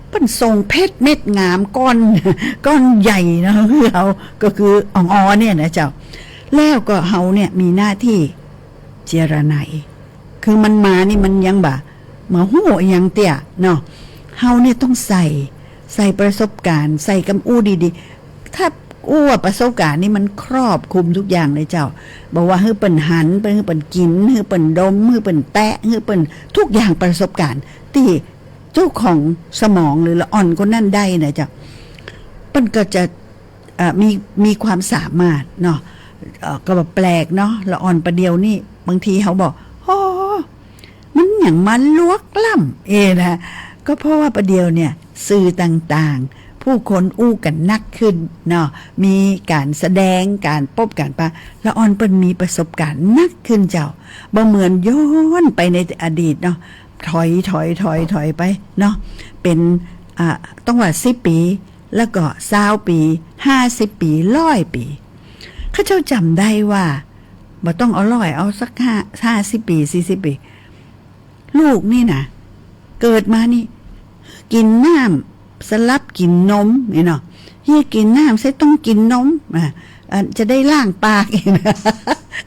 เปิ้นส่งเพชรเม็ดงามก้อน ก้อนใหญ่เนาะ หื้อเฮา ก็คืออ่องออเนี่ยนะเจ้า แล้วก็เฮาเนี่ยมีหน้าตี้เจียรไน คือมันมานี่มันยังบ่ บ่ฮู้อะหยังเตื้อเนาะ เฮาเนี่ยต้องใส่ ใส่ประสบการณ์ ใส่กำอู้ดีๆ ถ้าอู้ว่าประสบการณ์นี่มันครอบคลุมทุกอย่างเลยเจ้า บ่ว่าหื้อเปิ้นหัน หื้อเปิ้นกิ๋น หื้อเปิ้นดม หื้อเปิ้นแตะ หื้อเปิ้นทุกอย่างประสบการณ์ ตี้เจ้าของสมองหรือละอ่อนคนนั้นได้นะเจ้า เปิ้นก็จะ เอ่อ มี มีความสามารถเนาะ เอ่อ ก็บ่แปลกเนาะ ละอ่อนประเดี๋ยวนี่ บางทีเฮาบอก โอ้ มันหยังมาลวกล้ำ เอนะ ก็เพราะว่าประเดี๋ยวเนี่ย สื่อต่างๆ ผู้คนอู้กั๋นนักขึ้นเนาะ มีก๋านแสดง ก๋านปบก๋านปะ ละอ่อนเปิ้นมีประสบการณ์นักขึ้นเจ้า บ่เหมือนย้อนไปในอดีตเนาะ ถอย ถอย ถอย ถอยไปเนาะ เป๋น อ่า ต้องว่าสิบปี๋ แล้วก็ซาวปี๋ ห้าสิบปี๋ ร้อยปี๋ ข้าเจ้าจ๋ำได้ว่า บ่ต้องเอาร้อย เอาสักห้า ห้าสิบปี๋ สี่สิบปี๋ ลูกนี่นะ เกิดมานี่ กิ๋นน้ำสลับกิ๋นนมนี่เนาะ เหียกิ๋นน้ำใส่ต้องกิ๋นนม อ่ะ อันจะได้ล้างปาก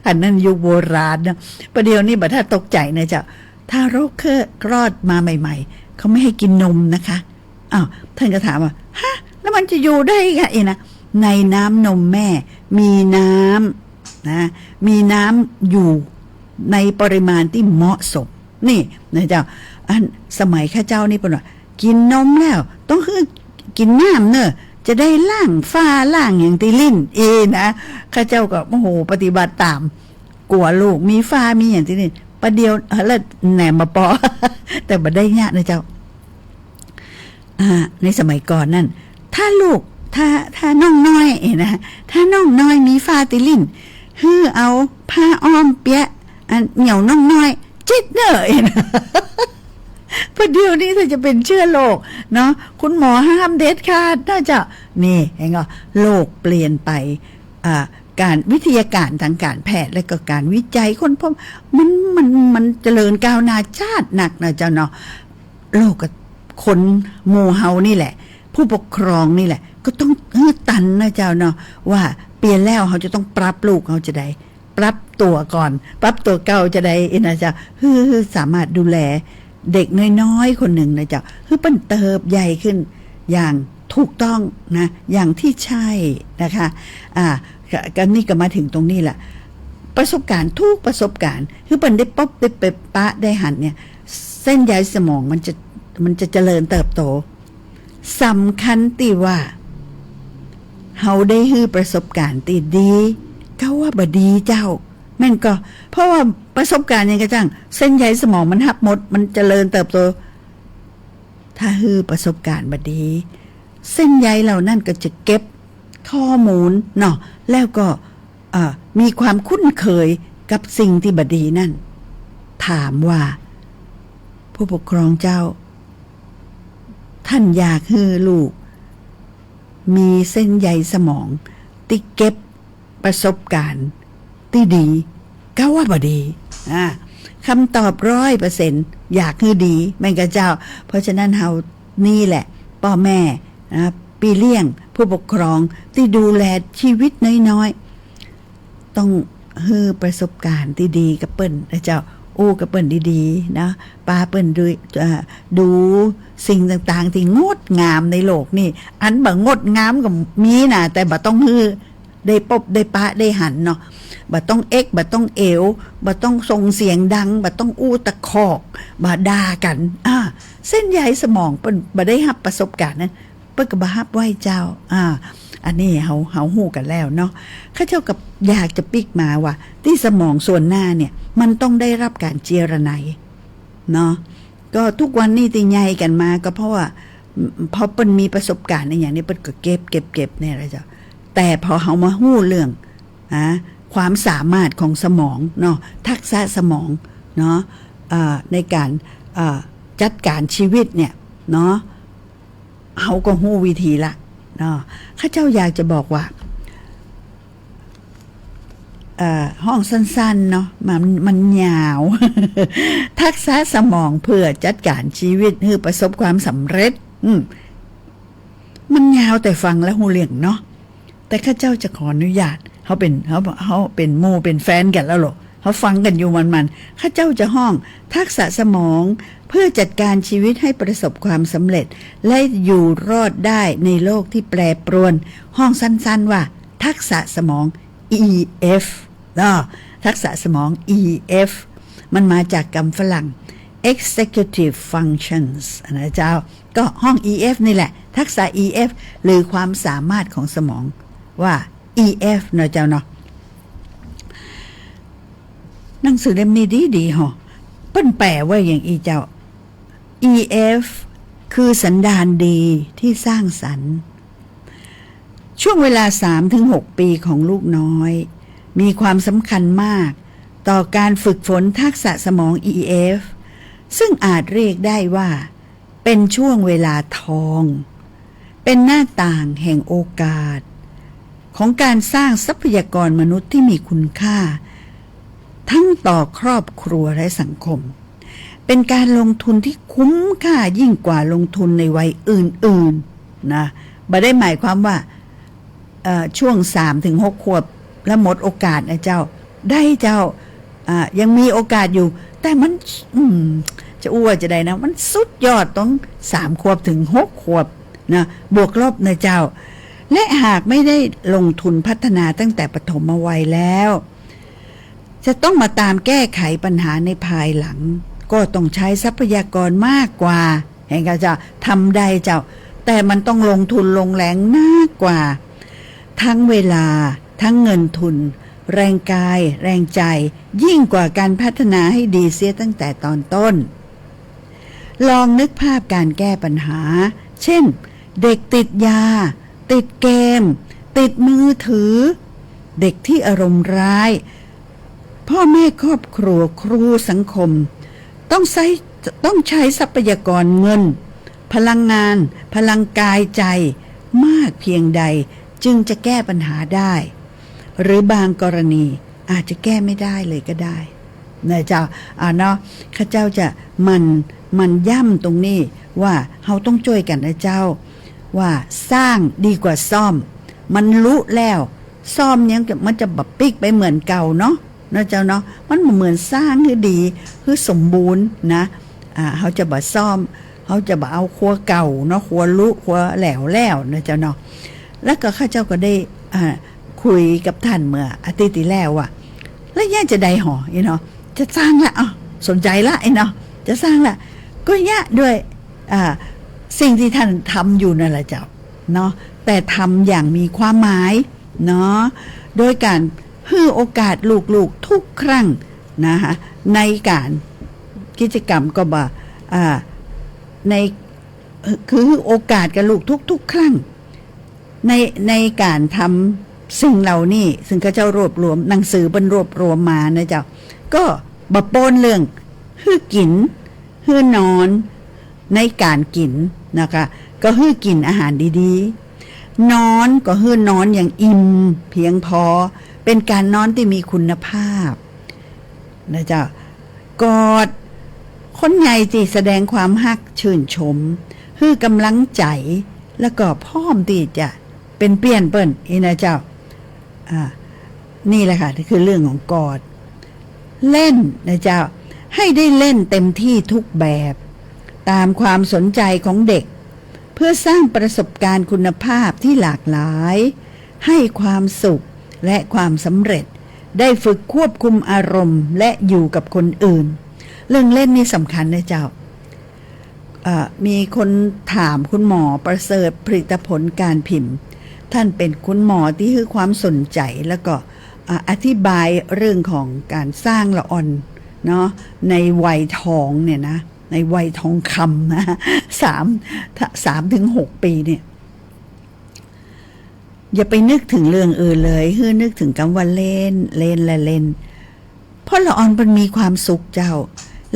อันนั้นยุคโบราณเนาะ ประเดี๋ยวนี้บ่ถ้าตกใจ๋นะเจ้า ทารกคลอดมาใหม่ๆ เขาไม่ให้กิ๋นนมนะคะ อ้าว ท่านก็ถามว่า ฮะ แล้วมันจะอยู่ได้ไงนะ ในน้ำนมแม่มีน้ำนะ มีน้ำอยู่ในปริมาณที่เหมาะสม นี่นะเจ้า อันสมัยข้าเจ้านี่เปิ้นว่า กิ๋นนมแล้วต้องหื้อกิ๋นน้ำเน่อ จะได้ล้างฝ้าล้างหยังตี้ลิ้น เอนะ ข้าเจ้าก็ โอ้โห ปฏิบัติต๋าม กั๋วลูกมีฝ้ามีหยังตี้ลิ้น ประเดี๋ยว เอ่อ แล้วแหนมบ่ปอ แต่บ่ได้เยียะนะเจ้า อ่า ในสมัยก่อนนั่น ถ้าลูก ถ้า ถ้าน้องน้อยเอนะ ถ้าน้องน้อยมีฝ้าตี้ลิ้น หื้อเอาผ้าอ้อมเปียะ อันเหนี่ยวน้องน้อย จิดเน่อเอนะ ประเดี๋ยวนี้ถ้าจะเป๋นเจื้อโรคเนาะ คุณหมอห้ามเด็ดขาดนะเจ้า นี่ หันก่อ โลกเปลี่ยนไป อ่า ก๋านวิทยาการตางก๋านแพทย์ และก็ก๋านวิจัยค้นพบ มัน มัน มันเจริญก้าวหน้าจ๊าดนักนะเจ้าเนาะ โลกกับคนหมู่เฮานี่แหละ ผู้ปกครองนี่แหละ ก็ต้องหื้อตันนะเจ้าเนาะ ว่าเปลี่ยนแล้วเฮาจะต้องปรับลูกเฮาจะใด ปรับตั๋วก่อน ปรับตั๋วเก่าจะใดเอนะเจ้า หื้อ หื้อสามารถดูแลเด็กน้อยๆ คนนึ่งนะเจ้า หื้อเปิ้นเติบใหญ่ขึ้นอย่างถูกต้องนะ อย่างที่ใช่นะคะ อ่า ก็ ก็นี่ก็มาถึงตรงนี้ละ ประสบการณ์ ทุกประสบการณ์ หื้อเปิ้นได้ปบ ได้ไปปะ ได้หันเนี่ย เส้นใยสมองมันจะ มันจะเจริญเติบโต สำคัญตี้ว่า เฮาได้หื้อประสบการณ์ตี้ดี กาว่าบ่ดีเจ้า แม่นก่อ เพราะว่าประสบการณ์หยังก็จ้าง เส้นใยสมองมันฮับหมด มันเจริญเติบโต ถ้าหื้อประสบการณ์บ่ดี เส้นใยเหล่านั้นก็จะเก็บข้อมูลเนาะ แล้วก็ เอ่อ มีความคุ้นเคยกับสิ่งตี้บ่ดีนั่น ถามว่า ผู้ปกครองเจ้า ท่านอยากหื้อลูก มีเส้นใยสมองตี้เก็บประสบการณ์ตี้ดี กาว่าบ่ดี อ่า คำตอบร้อยเปอร์เซ็นต์ อยากหื้อดี แม่นก่อเจ้า เพราะฉะนั้นเฮานี่แหละ ป้อแม่นะ ปี้เลี้ยง ผู้ปกครองตี้ดูแลชีวิตน้อยๆ ต้องหื้อประสบการณ์ตี้ดีกับเปิ้นนะเจ้า อู้กับเปิ้นดีๆ นะ ปาเปิ้นดู เอ่อ ดูสิ่งต่างๆ ตี้งดงามในโลกนี่ อันบ่งดงามก็มีนะ แต่บ่ต้องหื้อได้ปบ ได้ปะ ได้หันเนาะ บ่ต้องเอ็ก บ่ต้องเอว บ่ต้องส่งเสียงดัง บ่ต้องอู้ตะคอก บ่ด่ากั๋น อ่า เส้นใยสมองเปิ้นบ่ได้ฮับประสบการณ์นั้น เปิ้นก็บ่ฮับไว้เจ้า อ่า อันนี้เฮา เฮาฮู้กั๋นแล้วเนาะ ข้าเจ้าก็อยากจะปิ๊กมาว่า ตี้สมองส่วนหน้าเนี่ย มันต้องได้ฮับก๋านเจียรไนเนาะ ก็ทุกวันนี้ตี้ใหญ่กั๋นมาก็เพราะว่า พอเปิ้นมีประสบการณ์อะหยังนี่ เปิ้นก็เก็บ เก็บ เก็บเนี่ยแหละเจ้า แต่พอเฮามาฮู้เรื่อง นะ ความสามารถของสมองเนาะ ทักษะสมองเนาะ เอ่อ ในก๋าน เอ่อ จัดก๋านชีวิตเนี่ยเนาะ เฮาก็ฮู้วิธีละเนาะ ข้าเจ้าอยากจะบอกว่า เอ่อ ฮ้องสั้นๆ เนาะ มัน มันยาว ทักษะสมองเพื่อจัดการชีวิตหื้อประสบความสำเร็จ อืม มันยาวแต่ฟังแล้วฮู้เรื่องเนาะ แต่ข้าเจ้าจะขออนุญาต เฮาเป๋น เฮา เฮาเป๋นหมู่เป๋นแฟนกั๋นแล้วเหรอ เฮาฟังกั๋นอยู่มันๆ ข้าเจ้าจะฮ้องทักษะสมองเพื่อจัดการชีวิตให้ประสบความสำเร็จ และอยู่รอดได้ในโลกที่แปรปรวน ฮ้องสั้นๆ ว่าทักษะสมอง อีเอฟ เนาะ ทักษะสมอง อีเอฟ มันมาจากกำฝรั่ง executive functions นะเจ้า ก็ฮ้อง อีเอฟ นี่แหละ ทักษะ อีเอฟ หรือความสามารถของสมอง ว่า อีเอฟ เนาะเจ้าเนาะ หนังสือเล่มนี้ดีๆ ฮะ เปิ้นแปลว่าอย่างอี้เจ้า อีเอฟ คือสันดานดีที่สร้างสรรค์ ช่วงเวลาสามถึงหกปีของลูกน้อย มีความสำคัญมากต่อการฝึกฝนทักษะสมอง อีเอฟ ซึ่งอาจเรียกได้ว่าเป็นช่วงเวลาทอง เป็นหน้าต่างแห่งโอกาส ของการสร้างทรัพยากรมนุษย์ที่มีคุณค่า ทั้งต่อครอบครัวและสังคม เป็นการลงทุนที่คุ้มค่ายิ่งกว่าลงทุนในวัยอื่นๆ นะ บ่ได้หมายความว่า เอ่อ ช่วงสามถึงหกขวบแล้วหมดโอกาสนะเจ้า ได้เจ้า อ่า ยังมีโอกาสอยู่ แต่มัน อืม จะอู้ว่าจะใดนะ มันสุดยอดตรงสามขวบถึงหกขวบนะ บวกลบนะเจ้า และหากไม่ได้ลงทุนพัฒนาตั้งแต่ปฐมวัยแล้ว จะต้องมาตามแก้ไขปัญหาในภายหลัง ก็ต้องใช้ทรัพยากรมากกว่า เห็นก่ะเจ้า ทำได้เจ้า แต่มันต้องลงทุนลงแรงมากกว่า ทั้งเวลา ทั้งเงินทุน แรงกาย แรงใจ ยิ่งกว่าการพัฒนาให้ดีเสียตั้งแต่ตอนต้น ลองนึกภาพการแก้ปัญหา เช่น เด็กติดยา ติดเกม ติดมือถือ เด็กที่อารมณ์ร้าย พ่อแม่ครอบครัว ครู สังคม ต้องใช้ ต้องใช้ทรัพยากรเงิน พลังงาน พลังกายใจ มากเพียงใด จึงจะแก้ปัญหาได้ หรือบางกรณีอาจจะแก้ไม่ได้เลยก็ได้ นะเจ้า อ่าเนาะ ข้าเจ้าจะหมั่น หมั่นย้ำตรงนี้ว่าเฮาต้องจ้วยกั๋นนะเจ้า ว่าสร้างดีกว่าซ่อม มันลุแล้ว ซ่อมยังจะ มันจะบ่ปิ๊กไปเหมือนเก่าเนาะ นะเจ้าเนาะ มันบ่เหมือนสร้างหื้อดี หื้อสมบูรณ์นะ อ่า เฮาจะบ่ซ่อม เฮาจะบ่เอาครัวเก่าเนาะ ครัวลุ ครัวแหลวแล้วนะเจ้าเนาะ แล้วก็ข้าเจ้าก็ได้ อ่า คุยกับต้านเมื่ออาทิตย์ตี้แล้วอะ แล้วเยียะจะใดหอ อี้เนาะ จะสร้างละ อ้าว สนใจละ อี้เนาะ จะสร้างละ ก็เยียะด้วย อ่า สิ่งตี้ต้านทำอยู่นั่นแหละเจ้า เนาะ แต่ทำอย่างมีความหมาย เนาะ โดยก๋านหื้อโอกาสลูกๆ ทุกครั้งนะคะ ในก๋านกิจกรรมก็บ่า อ่า ใน คือหื้อโอกาสกับลูกทุกๆ ครั้ง ใน ในก๋านทำสิ่งเหล่านี้ ซึ่งข้าเจ้ารวบรวม หนังสือเปิ้นรวบรวมมานะเจ้า ก็บ่ปนเรื่องหื้อกิ๋น หื้อนอน ในก๋านกิ๋นนะคะ ก็หื้อกิ๋นอาหารดีๆ นอนก็หื้อนอนอย่างอิ่มเพียงพอ เป๋นก๋านนอนตี้มีคุณภาพนะเจ้า กอดคนใหญ่ตี้แสดงความฮักชื่นชม หื้อก๋ำลังใจ๋ แล้วก็พร้อมตี้จะเป๋นเปี้ยนเปิ้น อี้นะเจ้า อ่า นี่แหละค่ะ คือเรื่องของกอด เล่นนะเจ้า ให้ได้เล่นเต็มที่ทุกแบบ ตามความสนใจของเด็ก เพื่อสร้างประสบการณ์คุณภาพที่หลากหลาย ให้ความสุขและความสำเร็จ ได้ฝึกควบคุมอารมณ์และอยู่กับคนอื่น เรื่องเล่นนี่สำคัญนะเจ้า เอ่อ มีคนถามคุณหมอประเสริฐผลิตผลการพิมพ์ ต้านเป๋นคุณหมอตี้หื้อความสนใจ๋ แล้วก็ อ่า อธิบายเรื่องของก๋านสร้างละอ่อนเนาะ ในวัยทองเนี่ยนะ ในวัยทองคำนะ สาม สามถึงหกปีเนี่ย อย่าไปนึกถึงเรื่องอื่นเลย หื้อนึกถึงกำว่าเล่น เล่นและเล่น เพราะละอ่อนมันมีความสุขเจ้า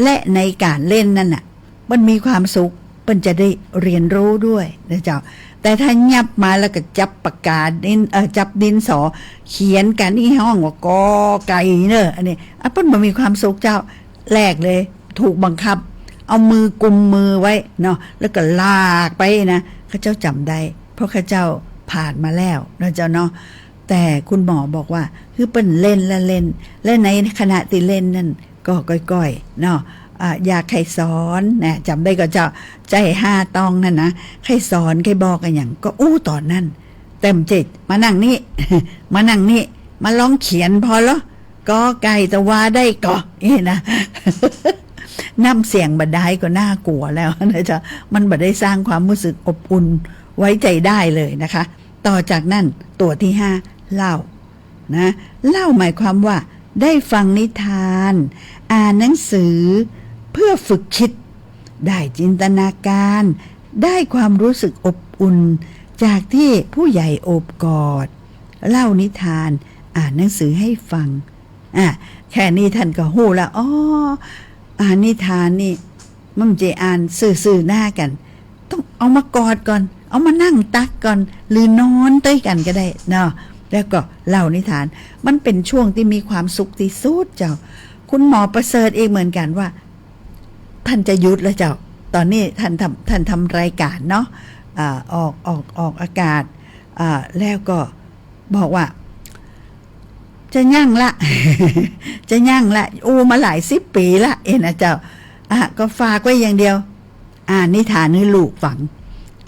และในก๋านเล่นนั่นน่ะ มันมีความสุข มันจะได้เรียนรู้ด้วยนะเจ้า แต่ถ้ายับมาแล้วก็จับปากกาดิน เอ่อ จับดินสอ เขียนกั๋น อี้ฮ้องว่ากอไก่เน่อ อันนี้ อ่ะ เปิ้นบ่มีความสุขเจ้า แรกเลย ถูกบังคับ เอามือกุมมือไว้เนาะ แล้วก็ลากไปนะ ข้าเจ้าจ๋ำได้ เพราะข้าเจ้าผ่านมาแล้วนะเจ้าเนาะ แต่คุณหมอบอกว่า คือเปิ้นเล่นละเล่น และในขณะตี้เล่นนั่นก็ก้อยๆ เนาะ อ่า อยากใค่สอนนะ จ๋ำได้ก่อเจ้า ใจ้ห้าต้องหั้นนะ ใค่สอน ใค่บอกอะหยังก็อู้ต๋อนนั้น แต่บ่ใจ้ มานั่งนี่ มานั่งนี่ มาลองเขียนผ่อเหรอ กอไก่ตะวาได้ก่อ อี้นะ น้ำเสียงบ่าดายก็น่ากลัวแล้วนะเจ้า มันบ่ได้สร้างความรู้สึกอบอุ่นไว้ใจได้เลยนะคะ ต่อจากนั้น ตั๋วตี้ห้า เล่า นะ เล่าหมายความว่าได้ฟังนิทาน อ่านหนังสือเพื่อฝึกคิด ได้จินตนาการ ได้ความรู้สึกอบอุ่น จากที่ผู้ใหญ่โอบกอด เล่านิทาน อ่านหนังสือให้ฟัง อ่ะ แค่นี้ต้านก็ฮู้ละ อ๋อ อ่านนิทานนี่ มันบ่ใจ้อ่านซื่อๆ หน้ากั๋น ต้องเอามากอดก่อน เอามานั่งตักก่อน หรือนอนตวยกั๋นก็ได้เนาะ แล้วก็เล่านิทาน มันเป๋นช่วงตี้มีความสุขตี้สุดเจ้า คุณหมอประเสริฐเองเหมือนกั๋นว่า ต้านจะหยุดแล้วเจ้า ต๋อนนี้ต้านทำ ต้านทำรายก๋านเนาะ อ่า ออก ออก ออกอากาศ อ่า แล้วก็บอกว่า จะยั้งละ จะยั้งละ อู้มาหลายสิบปี๋ละ เอ๊ะนะเจ้า อ่ะ ก็ฝากไว้อย่างเดียว อ่านนิทานหื้อลูกฟัง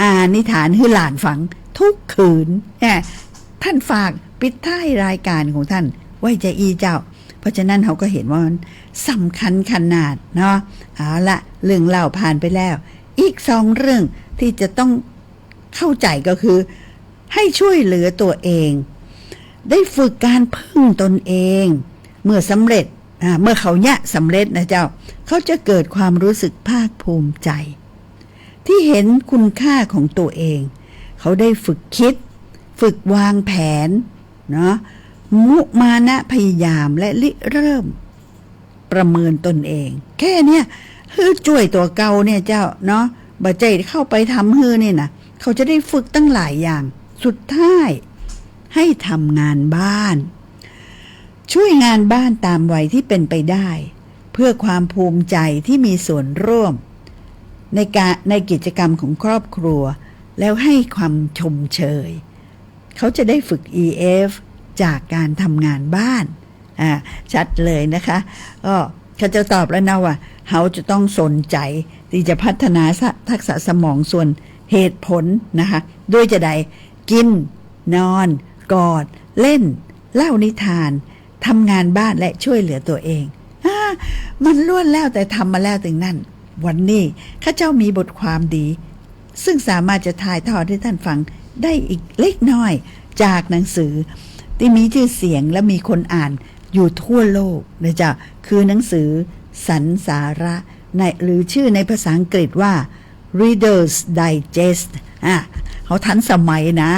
อ่านนิทานหื้อหลานฟัง ทุกคืน แหม ต้านฝากปิดท้ายรายก๋านของต้านไว้จาอี้เจ้า เพราะฉะนั้นเฮาก็หันว่ามันสำคัญขนาดเนาะ เอาละ เรื่องเล่าผ่านไปแล้ว อีกสองเรื่องตี้จะต้องเข้าใจ๋ก็คือ ให้ช่วยเหลือตั๋วเอง ได้ฝึกก๋านพึ่งตนเอง เมื่อสำเร็จ อ่า เมื่อเขาเยียะสำเร็จนะเจ้า เขาจะเกิดความรู้สึกภาคภูมิใจ๋ ตี้หันคุณค่าของตั๋วเอง เขาได้ฝึกคิด ฝึกวางแผน เนาะ มุมานะพยายาม และริเริ่มประเมินตนเอง แค่เนี้ย หื้อจ้วยตั๋วเก่าเนี่ยเจ้าเนาะ บ่ใจ้เข้าไปทำหื้อนี่นะ เขาจะได้ฝึกตั้งหลายอย่าง สุดท้าย ให้ทำงานบ้าน ช่วยงานบ้านตามวัยที่เป็นไปได้ เพื่อความภูมิใจ๋ที่มีส่วนร่วม ในการ ในกิจกรรมของครอบครัว แล้วให้ความชมเชย เขาจะได้ฝึก อี เอฟ จากการทำงานบ้าน อ่า ชัดเลยนะคะ ก็เขาจะตอบแล้วนะว่า เขาจะต้องสนใจ๋ตี้จะพัฒนาสะ ทักษะสมองส่วนเหตุผลนะคะ ด้วยจาใด กิน นอน กอด เล่น เล่านิทาน ทำงานบ้านและช่วยเหลือตั๋วเอง อ่า มันล้วนแล้วแต่ทำมาแล้วตึงนั้น วันนี้ข้าเจ้ามีบทความดี ซึ่งสามารถจะถ่ายทอดหื้อต้านฟังได้อีกเล็กน้อย จากหนังสือตี้มีจื้อเสียงและมีคนอ่านอยู่ทั่วโลกนะเจ้า คือหนังสือสรรสาระ ใน หรือชื่อในภาษาอังกฤษว่า Reader's Digest อ่ะ เขาทันสมัยนะ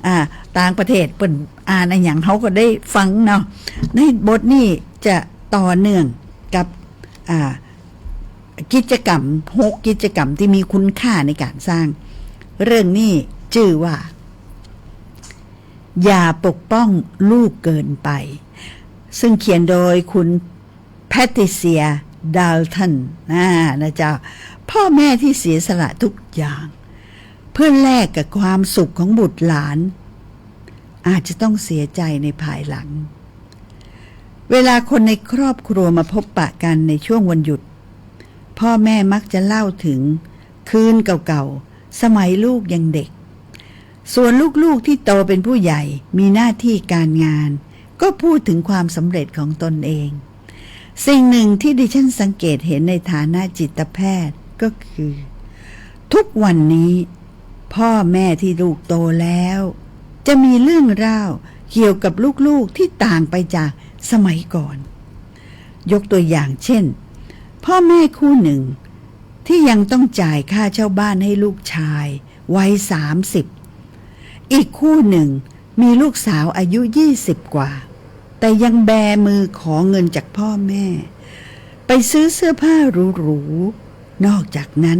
อ่า ต่างประเทศเปิ้นอ่านอะหยัง เขาก็ได้ฟังเนาะ ในบทนี้จะต่อเนื่องกับ อ่า กิจกรรม หกกิจกรรมตี้มีคุณค่าในก๋านสร้าง เรื่องนี้จื้อว่า อย่าปกป้องลูกเกินไป ซึ่งเขียนโดยคุณ แพทริเซีย ดาลตัน นะ นะเจ้า พ่อแม่ที่เสียสละทุกอย่าง เพื่อแลกกับความสุขของบุตรหลาน อาจจะต้องเสียใจ๋ในภายหลัง เวลาคนในครอบครัวมาพบปะกันในช่วงวันหยุด พ่อแม่มักจะเล่าถึงคืนเก่าๆ สมัยลูกยังเด็ก ส่วนลูกๆ ที่โตเป็นผู้ใหญ่ มีหน้าที่การงาน ก็พูดถึงความสำเร็จของตนเอง สิ่งหนึ่งที่ดิฉันสังเกตเห็นในฐานะจิตแพทย์ก็คือ ทุกวันนี้ พ่อแม่ที่ลูกโตแล้ว จะมีเรื่องเล่าเกี่ยวกับลูกๆ ที่ต่างไปจากสมัยก่อน ยกตัวอย่างเช่น พ่อแม่คู่หนึ่งที่ยังต้องจ่ายค่าเช่าบ้านให้ลูกชายวัยสามสิบ อีกคู่หนึ่งมีลูกสาวอายุยี่สิบกว่า แต่ยังแบมือขอเงินจากพ่อแม่ ไปซื้อเสื้อผ้าหรูๆ นอกจากนั้น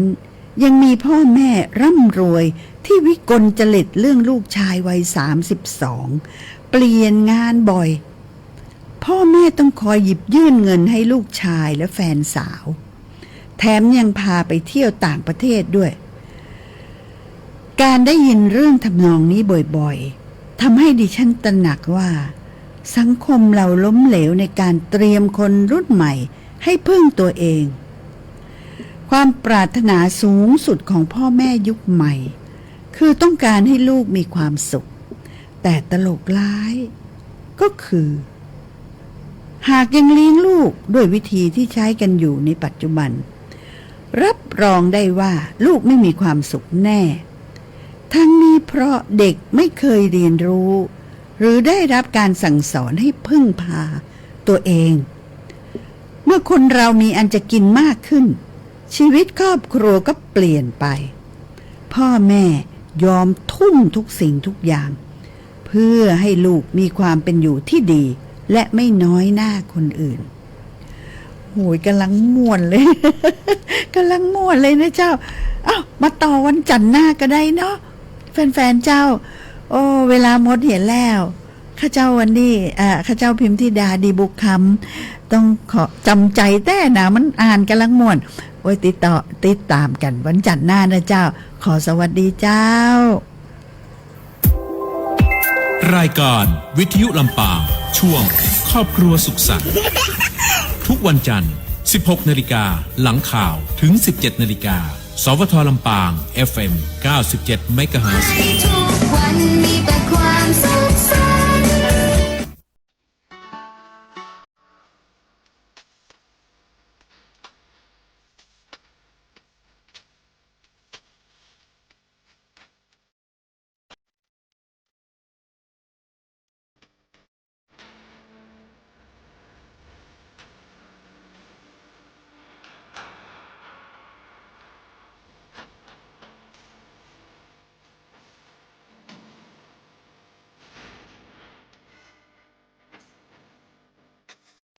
ยังมีพ่อแม่ร่ำรวยที่วิกลจริตเรื่องลูกชายวัยสามสิบสอง เปลี่ยนงานบ่อย พ่อแม่ต้องคอยหยิบยื่นเงินให้ลูกชายและแฟนสาว แถมยังพาไปเที่ยวต่างประเทศด้วย การได้ยินเรื่องทำนองนี้บ่อยๆ ทำให้ดิฉันตระหนักว่า สังคมเราล้มเหลวในการเตรียมคนรุ่นใหม่ให้พึ่งตัวเอง ความปรารถนาสูงสุดของพ่อแม่ยุคใหม่ คือต้องการให้ลูกมีความสุข แต่ตลกร้ายก็คือ หากยังเลี้ยงลูกด้วยวิธีที่ใช้กันอยู่ในปัจจุบัน รับรองได้ว่าลูกไม่มีความสุขแน่ ทั้งนี้เพราะเด็กไม่เคยเรียนรู้ หรือได้รับการสั่งสอนให้พึ่งพาตัวเอง เมื่อคนเรามีอันจะกินมากขึ้น ชีวิตครอบครัวก็เปลี่ยนไป พ่อแม่ยอมทุ่มทุกสิ่งทุกอย่าง เพื่อให้ลูกมีความเป็นอยู่ที่ดี และไม่น้อยหน้าคนอื่น โหย กำลังม่วนเลย กำลังม่วนเลยนะเจ้า อ้าว มาต่อวันจันทร์หน้าก็ได้เนาะ แฟนๆ เจ้า โอ้ เวลาหมดเหียแล้ว ข้าเจ้าวันนี้ เอ่อ ข้าเจ้าพิมพ์ธิดา ดีบุกคำ ต้องขอจำใจแต๊นะ มันอ่านกำลังม่วน โอ้ย ติดต่อ ติดตามกันวันจันทร์หน้านะเจ้า ขอสวัสดีเจ้า รายการวิทยุลำปาง ช่วงครอบครัวสุขสันต์ ทุกวันจันทร์ สิบหกนาฬิกา หลังข่าว ถึง สิบเจ็ดนาฬิกา สวท ลำปาง เอฟเอ็ม เก้าสิบเจ็ดเมกะเฮิรตซ์